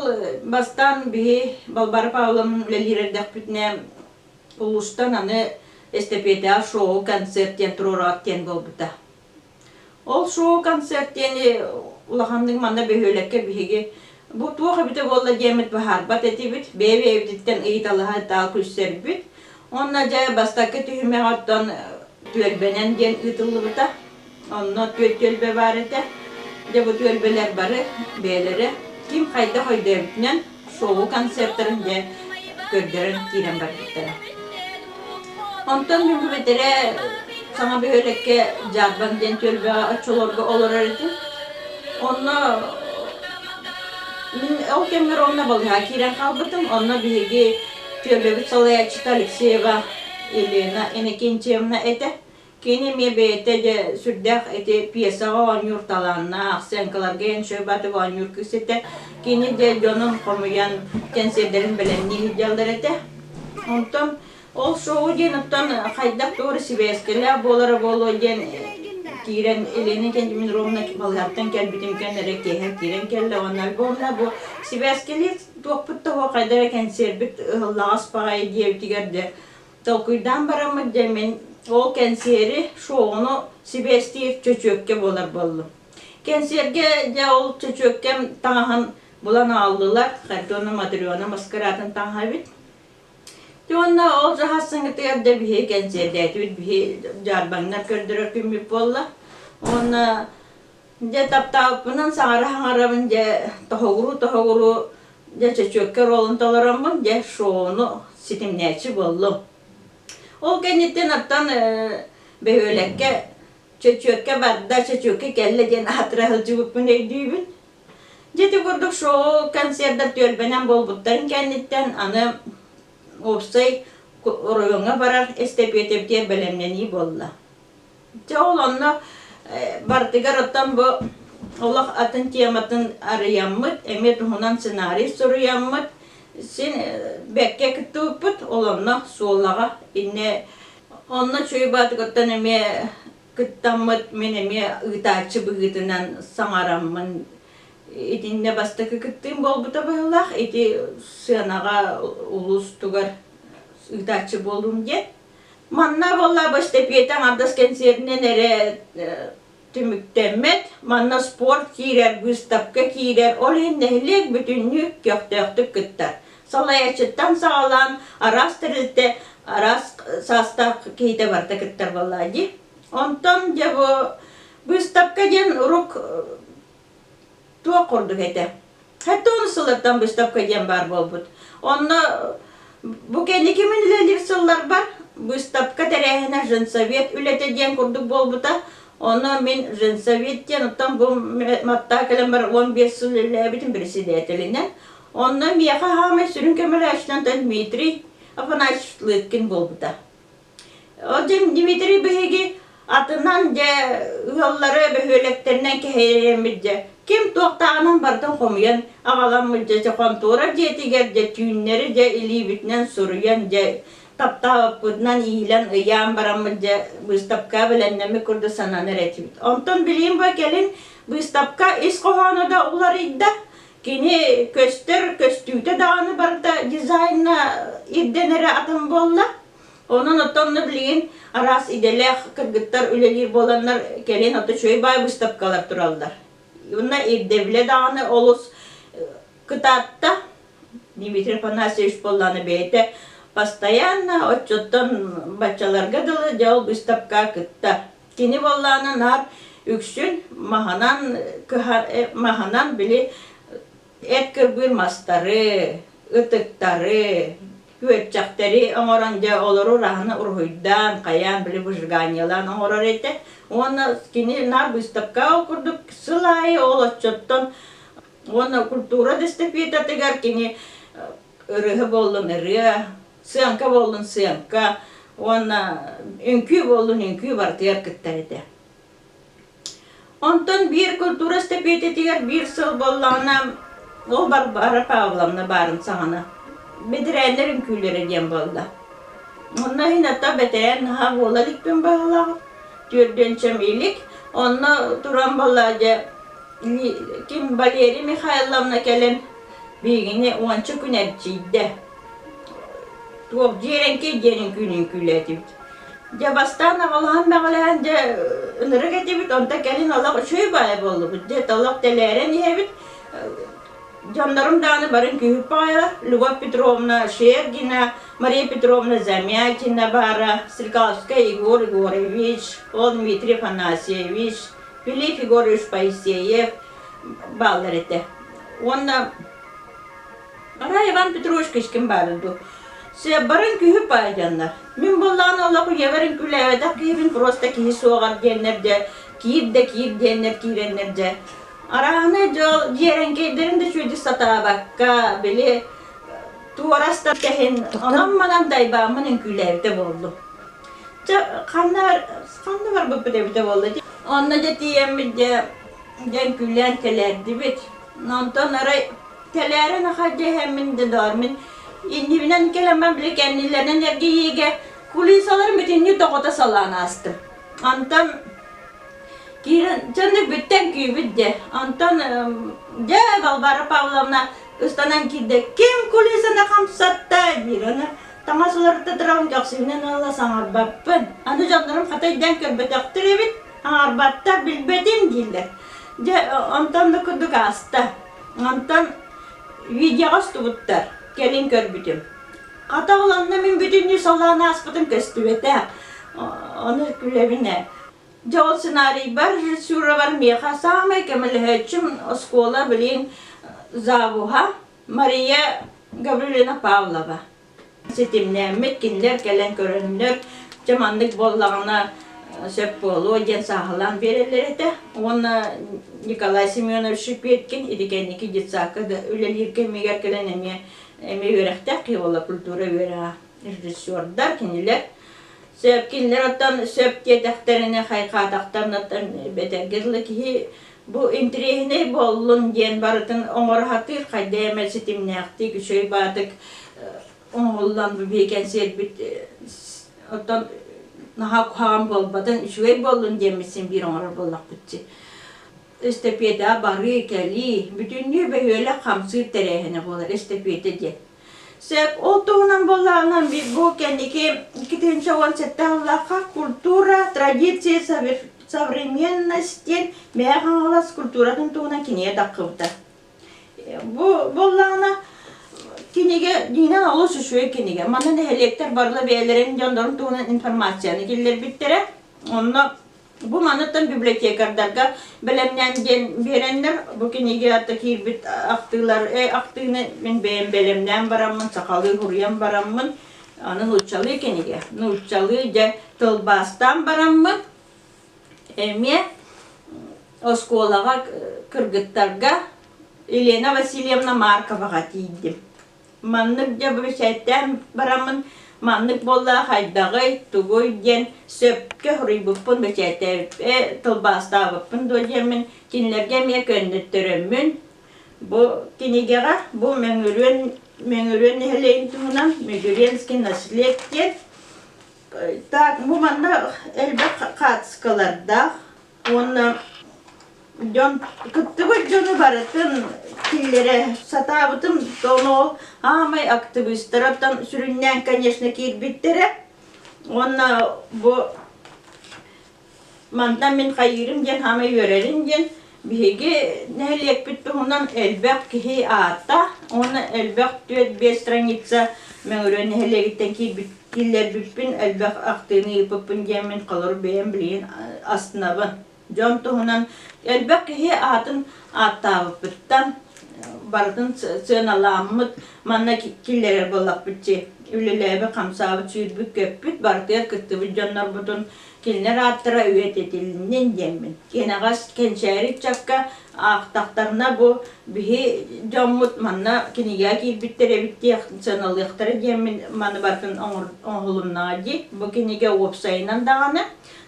бастаан биһи Балбаара Павловна үлэлиир эрдэхпитинэ улуустан аны эстэпиэтэҕэ шоу-концерт диэн туруораат диэн буолбута. Ол шоу-концерт диэни улаханнык манна бөһүөлэккэ биһиги бу туох эбитэ буолла диэммит быһаарбат этибит, бэйэ-бэйэбититтэн ыйыталаһа таал күлсэрбит. Уонна дьэ бастакы түһүмэҕэ оттон түөлбэнэн диэн ыытыллыбыта. Онно түөрт түөлбэ баар этэ. Дьэ бу түөлбэлэр бары бэйэлэрэ ким хайдах өйдөөбүтүнэн шоу-концертарын дьэ көрдөрөн киирэн барбыттара. Онтон мин бу бэтэрээ саҥа бөһүөлэккэ Дьаарбаҥ диэн түөлбэҕэ оччолорго олорор этим. Онно мин ол кэмҥэ ровно балыыһаҕа киирэн хаалбытым. Онно биһиги түөлбэбит салайааччыта Алексеева Елена Иннокентьевна этэ. Кини эмиэ бэйэтэ дьэ сүрдээх ити пьесаҕа оонньуур талааннаах, сценкаларга эншөбатык оонньуур кыыс этэ. Кини дьэ дьонун хомуйан кэнсиэрдэрин бэлэмнии сылдьаллар этэ. Онтон ол шоу диэн оттон хайдах туора сибээскэлээх буолара буолуо диэн киирэн Елена Кентимировна балыыһаттан кэлбитим кэннэ эрэ киэһэ киирэн кэллэ уонна альбомна бу сибээскэлиир туохпут да суох хайда эрэ кэнсиэрбит ыһыллаҕас баҕайы диэбитигэр дьэ Толкуйдаан бараммыт дьэ мин ол кэнсиэри, шоуну сибээстиир чөчүөккэ буолар буоллум. Кэнсиэргэ дьэ ол чөчүөккэм таҥаһын булан аҕаллылар, Харитона Матрена маскараатын таҥаһа эбит. Дьэ уонна ол дьаһассыҥҥытыгар дьэ биһи кэнсиэрдээтибит, биһи дьаарбаҥнар көрдөрөр күммүт буолла. Уонна Дьэ таптаабыппынан саҥара-саҥарабын дьэ тоһоҕуруу-тоһоҕуруу дьэ чөчүөккэ оруолун толороммун дьэ шоуну ситимнээччи буоллум. Ол кэнниттэн оттон бөһүөлэккэ чөчүөккэ барда, чөчүөккэ кэллэ диэн аатыра сылдьыбыппын өйдүүбүн. Дьэ ити курдук шоу концердар түөлбэнэн буолбуттарын кэнниттэн аны уопсай оройуоҥҥа барар эстэпиэтэбитигэр бэлэмнэнии буолла. Дьэ ол онно барытыгар оттон бу олох атын тематын арыйаммыт, эмиэ туһунан сценарий суруйаммыт, син бэккэ кыттыбыппыт, ол онно суоллаҕа иннэ онно Чуйбаатыгыттан эмиэ кыттаммыт, мин эмиэ ыытааччы быһыытынан саҥараммын итиннэ бастакы кыттыым буолбута быһыылаах, ити сыанаҕа улуустугар ыытааччы буолуум диэн. Манна буолла эстэпиэтэ аҥардас кэнсиэринэн эрэ түмүктэммэт. Манна спорт киирэр, быыстапка киирэр. Ол иһин нэһилиэк бүтүннүү көхтөөхтүк кыттар. Салайааччыттан саҕалаан араас тэрилтэ, араас саастаах киһитэ барыта кыттар буоллаҕа дии. Онтон дьэ бу быыстапка диэн урук туох курдук этэ. Хэтэ он сыллартан быыстапка диэн баар буолбут. Онно бу кэнники мин үлэлиир сылларбар быыстапка тэрээһинэ женсовет үлэтэ диэн курдук буолбута. Онно мин женсовет диэн оттон бу Маттаа кэлэн бар 15 сыл үлэлээбитим председателинэн. Онно миэхэ хаамай сүрүн көмөлөөччүнэн Дмитрий Афанасьевич Лыткин буолбута. Ол дьэ Дмитрий биһиги атынан дьэ ыаллары бөһүөлэктэринэн кэһэйэммит дьэ ким туохтааҕынан барытын хомуйан аҕаламмыт дьэ хонтуора дьиэтигэр дьэ түүннэри дьэ илиибитинэн суруйан дьэ. таптаабыппытынан иилэн ыйаан бараммыт дьэ быыстапка бэлэмнэммит курдук сананар этибит. Онтон билигин бу кэлин быыстапка ис хоһооно да уларыйда. Кини көстөр көстүүтэ даҕаны барыта дизайна ирдэнэрэ атын буолла. Онон оттон билигин араас идэлээх кыргыттар үлэлиир буоланнар кэлин ото үчүгэй баай быыстапкалар тураллар. Уонна ирдэбилэ даҕаны олус кытаатта. Дмитрий Афанасьевич буоллаҕына бэйэтэ постоянно оччоттон баччаларга дылы дьэ ол быыстапка кытта. Кини буоллаҕына наар үксүн маһынан маһынан били эт кырбыыр мастары, ытыктары, күөрчэхтэри оҥорон дьэ олору ураһаны уруһуйдаан, хайаан били выжиганиелаан оҥорор этэ. Уонна кини наар быыстапка ол курдук сыл аайы ол оччоттон уонна культура эстафетатыгар кини ырыһы буоллун ырыа, сыаҥка буоллун сыаҥка уонна үҥкүү буоллун үҥкүү барытыгар кыттар этэ. Онтон биир культура эстафетатыгар биир сыл буоллаҕына ол Варвара Павловна баарын саҕана бэтэрээннэр үҥкүүлэрэ диэн буолла. Онно иһин ата бэтэрээн наһаа буола иликпин баһылаах, түөрдүөнчэм илик. Онно туран буолла дьэ ким Валерия Михайловна кэлэн биһигини уонча күн эрчийдэ. Туох дьиэрэҥкэй диэн үҥкүүнү үҥкүүлээтибит. Дьэ бастаан аҕалаһан-бэҕэлэһэн дьэ ынырык этибит, онтон кэлин олох үчүгэй баайа буоллубут. Дьэ олох тэлээрэн иһэбит. Дьоннорум даҕаны барын күүһүп баҕайылар. Любовь Петровна Шергина, Мария Петровна Замятина баара, Стрекаловскай Егор Егорович, ол Дмитрий Афанасьевич, Филипп Егорович Поисеев бааллар этэ. Уонна Арай Иван Петрович Кычкин баара дуу. Сыаббарын күһү паайданнар. Мин буоллаҕына олох үйэбэр үҥкүүлээбэтэх киһибин просто киһи суоҕар диэннэр дьэ киир да киир диэннэр киирэннэр дьэ арааһынай дьол дьиэрэҥкэйдэрин да үчүгэйдик сатаабакка били туорастар тэһин онон-манан дайбааммын үҥкүүлээбитэ буоллум. Чэ ханна ханна барбыппыт эбитэ буолла онно дьэ тиийэммит дьэ дьэ үҥкүүлээн кэлээрдибит. Онтон арай Тэлээрин аха дьэһэммин да доор мин иннибинэн кэлэммин били кэннилэринэн эргийиигэ кулисаларын бүтүннүү тоҕута салаан аастым. Онтон киирэн дьону бүттэн күүбүт дьэ. Онтон дьэ Балбара Павловна ыстанан киирдэ ким кулисаны хамсатта диир. Аны таҥас уларытта турабын көхсүбүнэн ыла саҥарбаппын. Аны дьоннорум хата өйдөөн көрбөтөхтөр эбит, аҥарбаттар билбэтим дииллэр. Дьэ онтон да курдук ааста. Онтон видеоҕа устубуттар, кэлин көрбүтүм. Хата ол онно мин бүтүннүү салаан ааспытым көстүбэтэ. Ону күлэбин ээ. Дьэ ол сценарийбар, режиссурабар миэхэ саамай көмөлөһөөччүм оскуола билигин завуһа Мария Гаврильевна Павлова. Ситимнээммит кинилэр кэлэн көрөннөр, дьэ маннык буоллаҕына сөп буолуо диэн сааһылаан биэрэллэр этэ. Уонна Николай Семенович Шипеткин ити кэнники детсадка да үлэлиир кэмигэр кэлэн эмиэ эмиэ үөрэхтээх киһи буолла культура үөрэҕэ режиссердар кинилэр сөп кинилэр оттон сөп диэтэхтэринэ хайҕаатахтарына оттон бэтэргэ дылы киһи бу интириэһинэй буоллун диэн барытын оҥоро сатыыр хайда эмэ ситимнээхтик үчүгэй баатык оҥоһуллан бу биһи кэнсиэрбит оттон наһаа куһаҕан буолбатын үчүгэй буоллун диэммит син биир оҥорор буоллахпыт дии эстэпиэтэҕэ барыы-кэлии бүтүннүү бөһүөлэк хамсыыр тэрээһинэ буолар эстэпиэтэ диэн Сөп, ол туһунан буоллаҕына бу кэнники 2017 сыллаахха культура, традиции, современность диэн Мэҥэ Хаҥалас культуратын туһунан кинигэ таххыбыта. Бу буоллаҕына кинигэ дьиҥинэн олус үчүгэй кинигэ. Манна нэһилиэктэр барыла бэйэлэрин дьоннорун туһунан информацияны киллэрбиттэрэ. Онно Бу маныттан библиотекардарга бэлэмнээн диэн биэрэннэр, бу кинигэ атта киирбит ахтыылар, ахтыыны мин бэйэм бэлэмнээн бараммын, сахалыы суруйан бараммын, аны нууччалыы кинигэ, нууччалыы дьэ тылбаастаан бараммын, эмиэ оскуолаҕа кыргыттарга Елена Васильевна Марковаҕа тиийдим. Маннык дьэ бэчээттээн бараммын маннык буолла хайдаҕый, тугуй диэн сөпкө суруйбуппун бэчээттээбиппэ тылбаастаабыппын дуо диэммин кинилэргэ эмиэ көннөттөрөммүн. Бу кинигэҕэ бу Мөҥүрүөн Мөҥүрүөн нэһилиэгин туһунан Мегюренский наслед диэн так бу манна элбэх хаацкалардаах уонна дьон кыттыбыт дьону барытын киллэрэ сатаабытым тоно аамай актыбыыстараттан сүрүннээн конечно киирбиттэрэ уонна бу Мантан мин хайыырым диэн хаамай үөрэрим диэн биһиги нэһилиэкпит туһунан элбэх киһи аата уонна элбэх түөрт-биэс страница Мөҥүрүөн нэһилиэгиттэн киирбит киллэрбиппин элбэх ахтыыны ыыппыппын диэммин холору бэйэм билигин астынабын. Дьон туһунан элбэх киһи аатын ааттаабыппыттан барытын сыаналааммыт манна киллэрэр буоллахпыт дии. Үлэлээбит, хамсаабыт, сүүрбүт-көппүт, барытыгар кыттыбыт дьоннорбутун Кинилэр ааттара үйэтитилиннин диэммин. Кэнэҕэс кэнчээри ыччакка аахтахтарына бу биһи дьоммут манна кинигэҕэ киирбиттэр эбит диэх сыаналыахтара диэммин маны барытын оҥоһулуннаҕа дии. Бу кинигэ уопсайынан даҕаны.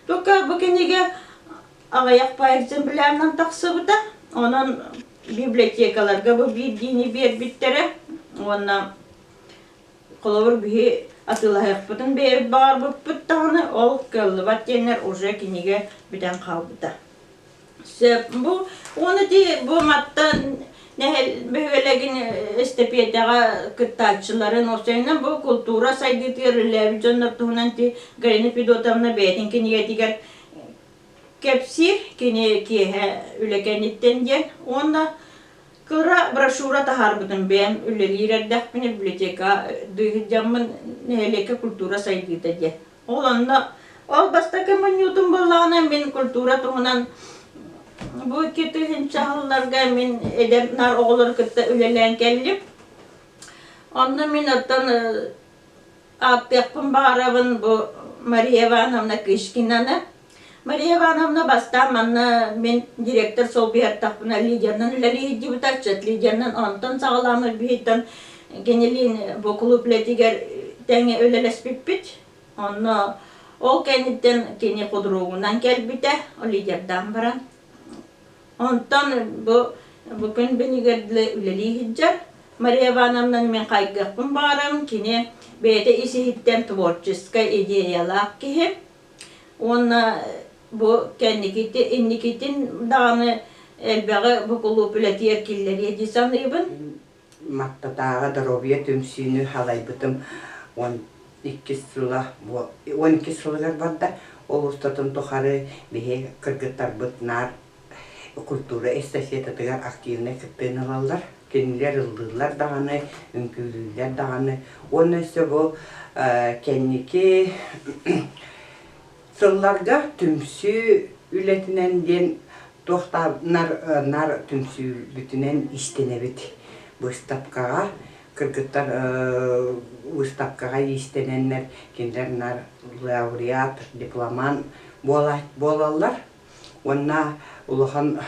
Только бу кинигэ аҕыйах по экземплярынан тахсыбыта. Онон библиотекаларга бу биирдиини биэрбиттэрэ уонна Холобур, биһи атыылаһыахпытын бэйэбит баҕарбыппыт даҕаны, ол кыаллыбат диэннэр уже кинигэ бүтэн хаалбыта. Сөп. Бу уонна ити бу маттан бөһүөлэгин эстэпиэтэҕэ кыттааччыларын, уопсайынан бу култуура сайдыытыгар үлэлээбит дьоннор туһунан ити Галина Федотовна бэйэтин кинигэтигэр кэпсиир, кини киэһэ үлэ кэнниттэн диэн. Уонна Кыра брошюра таһаарбытым бэйэм үлэлиир эрдэхпинэ библиотека дьаммын нэһилиэккэ культура сайдыыта диэн. Ол онно ол бастакы мунньуутум буоллаҕына мин культура туһунан бу 2000 сылларга мин эдэр наар оҕолору кытта үлэлээн кэллим. Онно мин оттон Ааттыахпын баҕарабын бу Мария Ивановна Кышкинаны. Мария Ивановна бастаан манна мин директор солбуйаттахпына лидерынан үлэлии сылдьыбыта, ыччат лидерынан онтон саҕалааммыт биһиттэн кинилиин бу кулууп үлэтигэр тэҥҥэ үлэлэспиппит. Онно ол кэнниттэн кини худругунан кэлбитэ, лидердаан баран. Онтон бу бу күн бинигэр дылы үлэлии сылдьар. Мария Ивановнаны мин хайгыахпын баҕарабын, кини бэйэтэ ис-иһиттэн творческай идеялаах киһи. Уонна бу кэнникити, инникитин даҕаны элбэҕи бу кулууп үлэтигэр киллэриэ дии саныыбын. Маттатааҕы доруобуйа түмсүүнү халайбытым 12 сыла 12 сылыгар барда. Ол устатын тухары биһи кыргыттарбыт наар культура эстафетатыгар активнай кыттыыны ылаллар. Кинилэр ыллыыллар даҕаны, үҥкүүлүүллэр даҕаны. Уонна өссө бу кэнники сылларга түмсүү үлэтинэн диэн туох наар, наар түмсүүбүтүнэн иистэнэбит. Быыстапкаҕа кыргыттар выставкаҕа иистэнэннэр кинилэр наар лауреат, дипломант буолаллар. Уонна улахан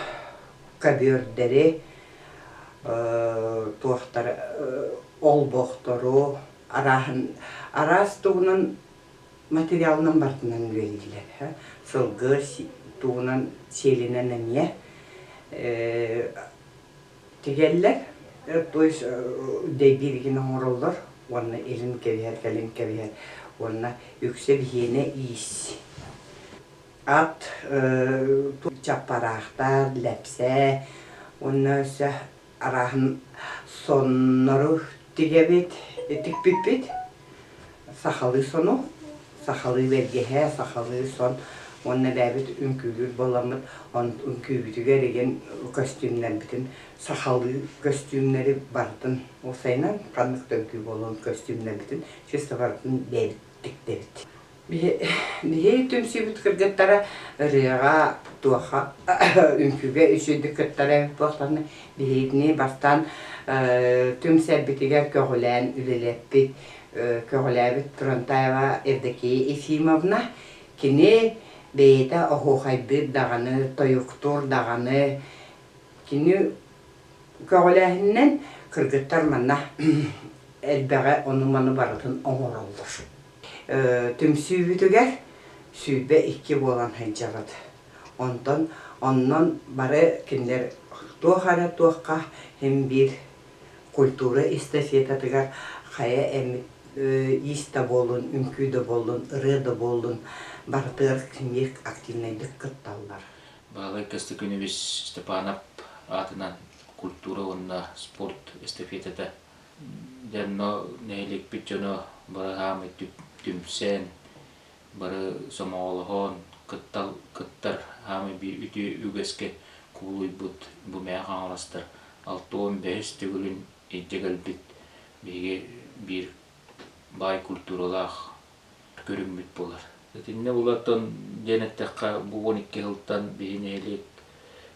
көбүөрдэри, туохтар олбохтору арааһын араас тугунан материалынан барытынан үлэлииллэр. Сылгы тугунан сиэлинэн эмиэ тигэллэр. То есть дэйбииригин оҥороллор уонна илин кэбиһэр, кэлин кэбиһэр уонна үксэ биһиэнэ иис. Ат чаппараахтар, лэпсээ уонна өссө арааһын соннору тигэбит, тикпиппит. Сахалыы сону, сахалыы бэргэһэ, сахалыы сон уонна бэйэбит үҥкүүлүүр буоламмыт, үҥкүүбүтүгэр игин көстүүмнэрбитин сахалыы көстүүмнэри барытын уопсайынан ханнык да үҥкүү буолуон көстүүмнэрбитин чисто барытын бэйэбит тиктэбит. Биһи түмсүүбүт кыргыттара ырыаҕа, туоха, үҥкүүгэ үчүгэйдик кыттар эбит буоллаҕына, биһигини бастаан түмсэрбитигэр көҕүлээн үлэлэппит, көҕүлээбит Турантаева Евдокия Ефимовна. Кини бэйэтэ оһуохайдыыр даҕаны, тойуктуур даҕаны. Кини көҕүлээһининэн кыргыттар манна элбэҕи ону-маны барытын оҥороллор. Түмсүүбүтүгэр 22 буолан сылдьабыт. Онтон Оннон бары кинилэр туох эрэ туохха син биир культура эстафетатыгар хайа эмит иис да буоллун, үҥкүү да буоллун, ырыа да буоллун барытыгар син активнайдык кытталлар. Баһылай Костыкүнүбүс Степанов аатынан культура уонна спорт эстафетата дьонно нэһилиэкпит дьоно бары хаамый түмсэн, бары сомоҕолоһон кыттал кыттар хаамый биир үтүө үгэскэ кубулуйбут бу Мэҥэ Хаҥаластар 65 төгүлүн илдьэ кэлбит биһиги биир баай культуралаах көрүҥмүт буолар. Итиннэ уларытан диэн эттэххэ, бу 12 сылтан биһи нэһилиэк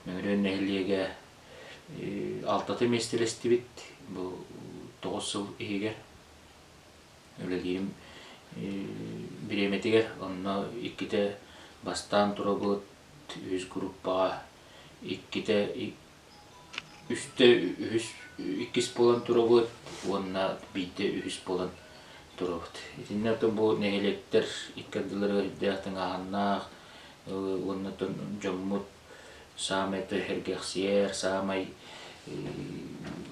Мөҥүрүөн нэһилиэгэ алтата миэстэлэстибит. Бу 9 сыл иһигэр үлэлиирим бириэмэтигэр онно иккитэ бастаан турабыт үһүс группаҕа иккитэ үстэ үһүс иккис буолан турабыт уонна биирдэ үһүс буолан турабыт. Итиннэ оттон бу нэһилиэктэр икки ардыларыгар үрдээх тыҥааһыннаах уонна оттон дьоммут саамай сэргэхсийэр, саамай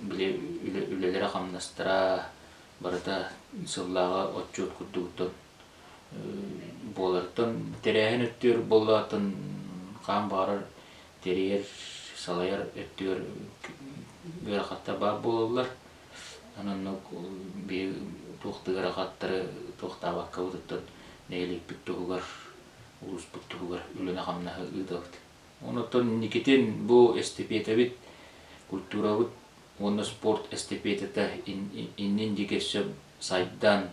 били үлэлэрэ-хамнастара барыта сыллааҕы отчуот курдугуттан буолартан тэрээһин өттүгэр буоллаҕыттан хаан баҕарар тэрийэр, салайар өттүгэр ыарахаттар баар буолаллар. Онон биһиги туох да ыарахаттары туохтаабаккабытыттан нэһилиэкпит туһугар, улууспут туһугар үлэни-хамнаһы ыытабыт. Онон инникитин бу эстэпиэтэбит, культурабыт уонна спорт эстэпиэтэтэ иннин диэки өссө сайдан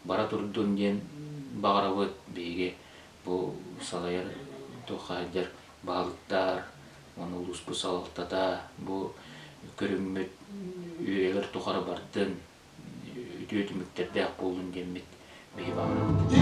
бара турдун диэн баҕарабыт. Биһиги бу салайар туохха сылдьар баһылыктар уонна улууспут салалтата бу көрүҥмүт үйэлэр тухары бардын, үтүө түмүктэрдээх буоллун диэммит биһи баҕарабыт.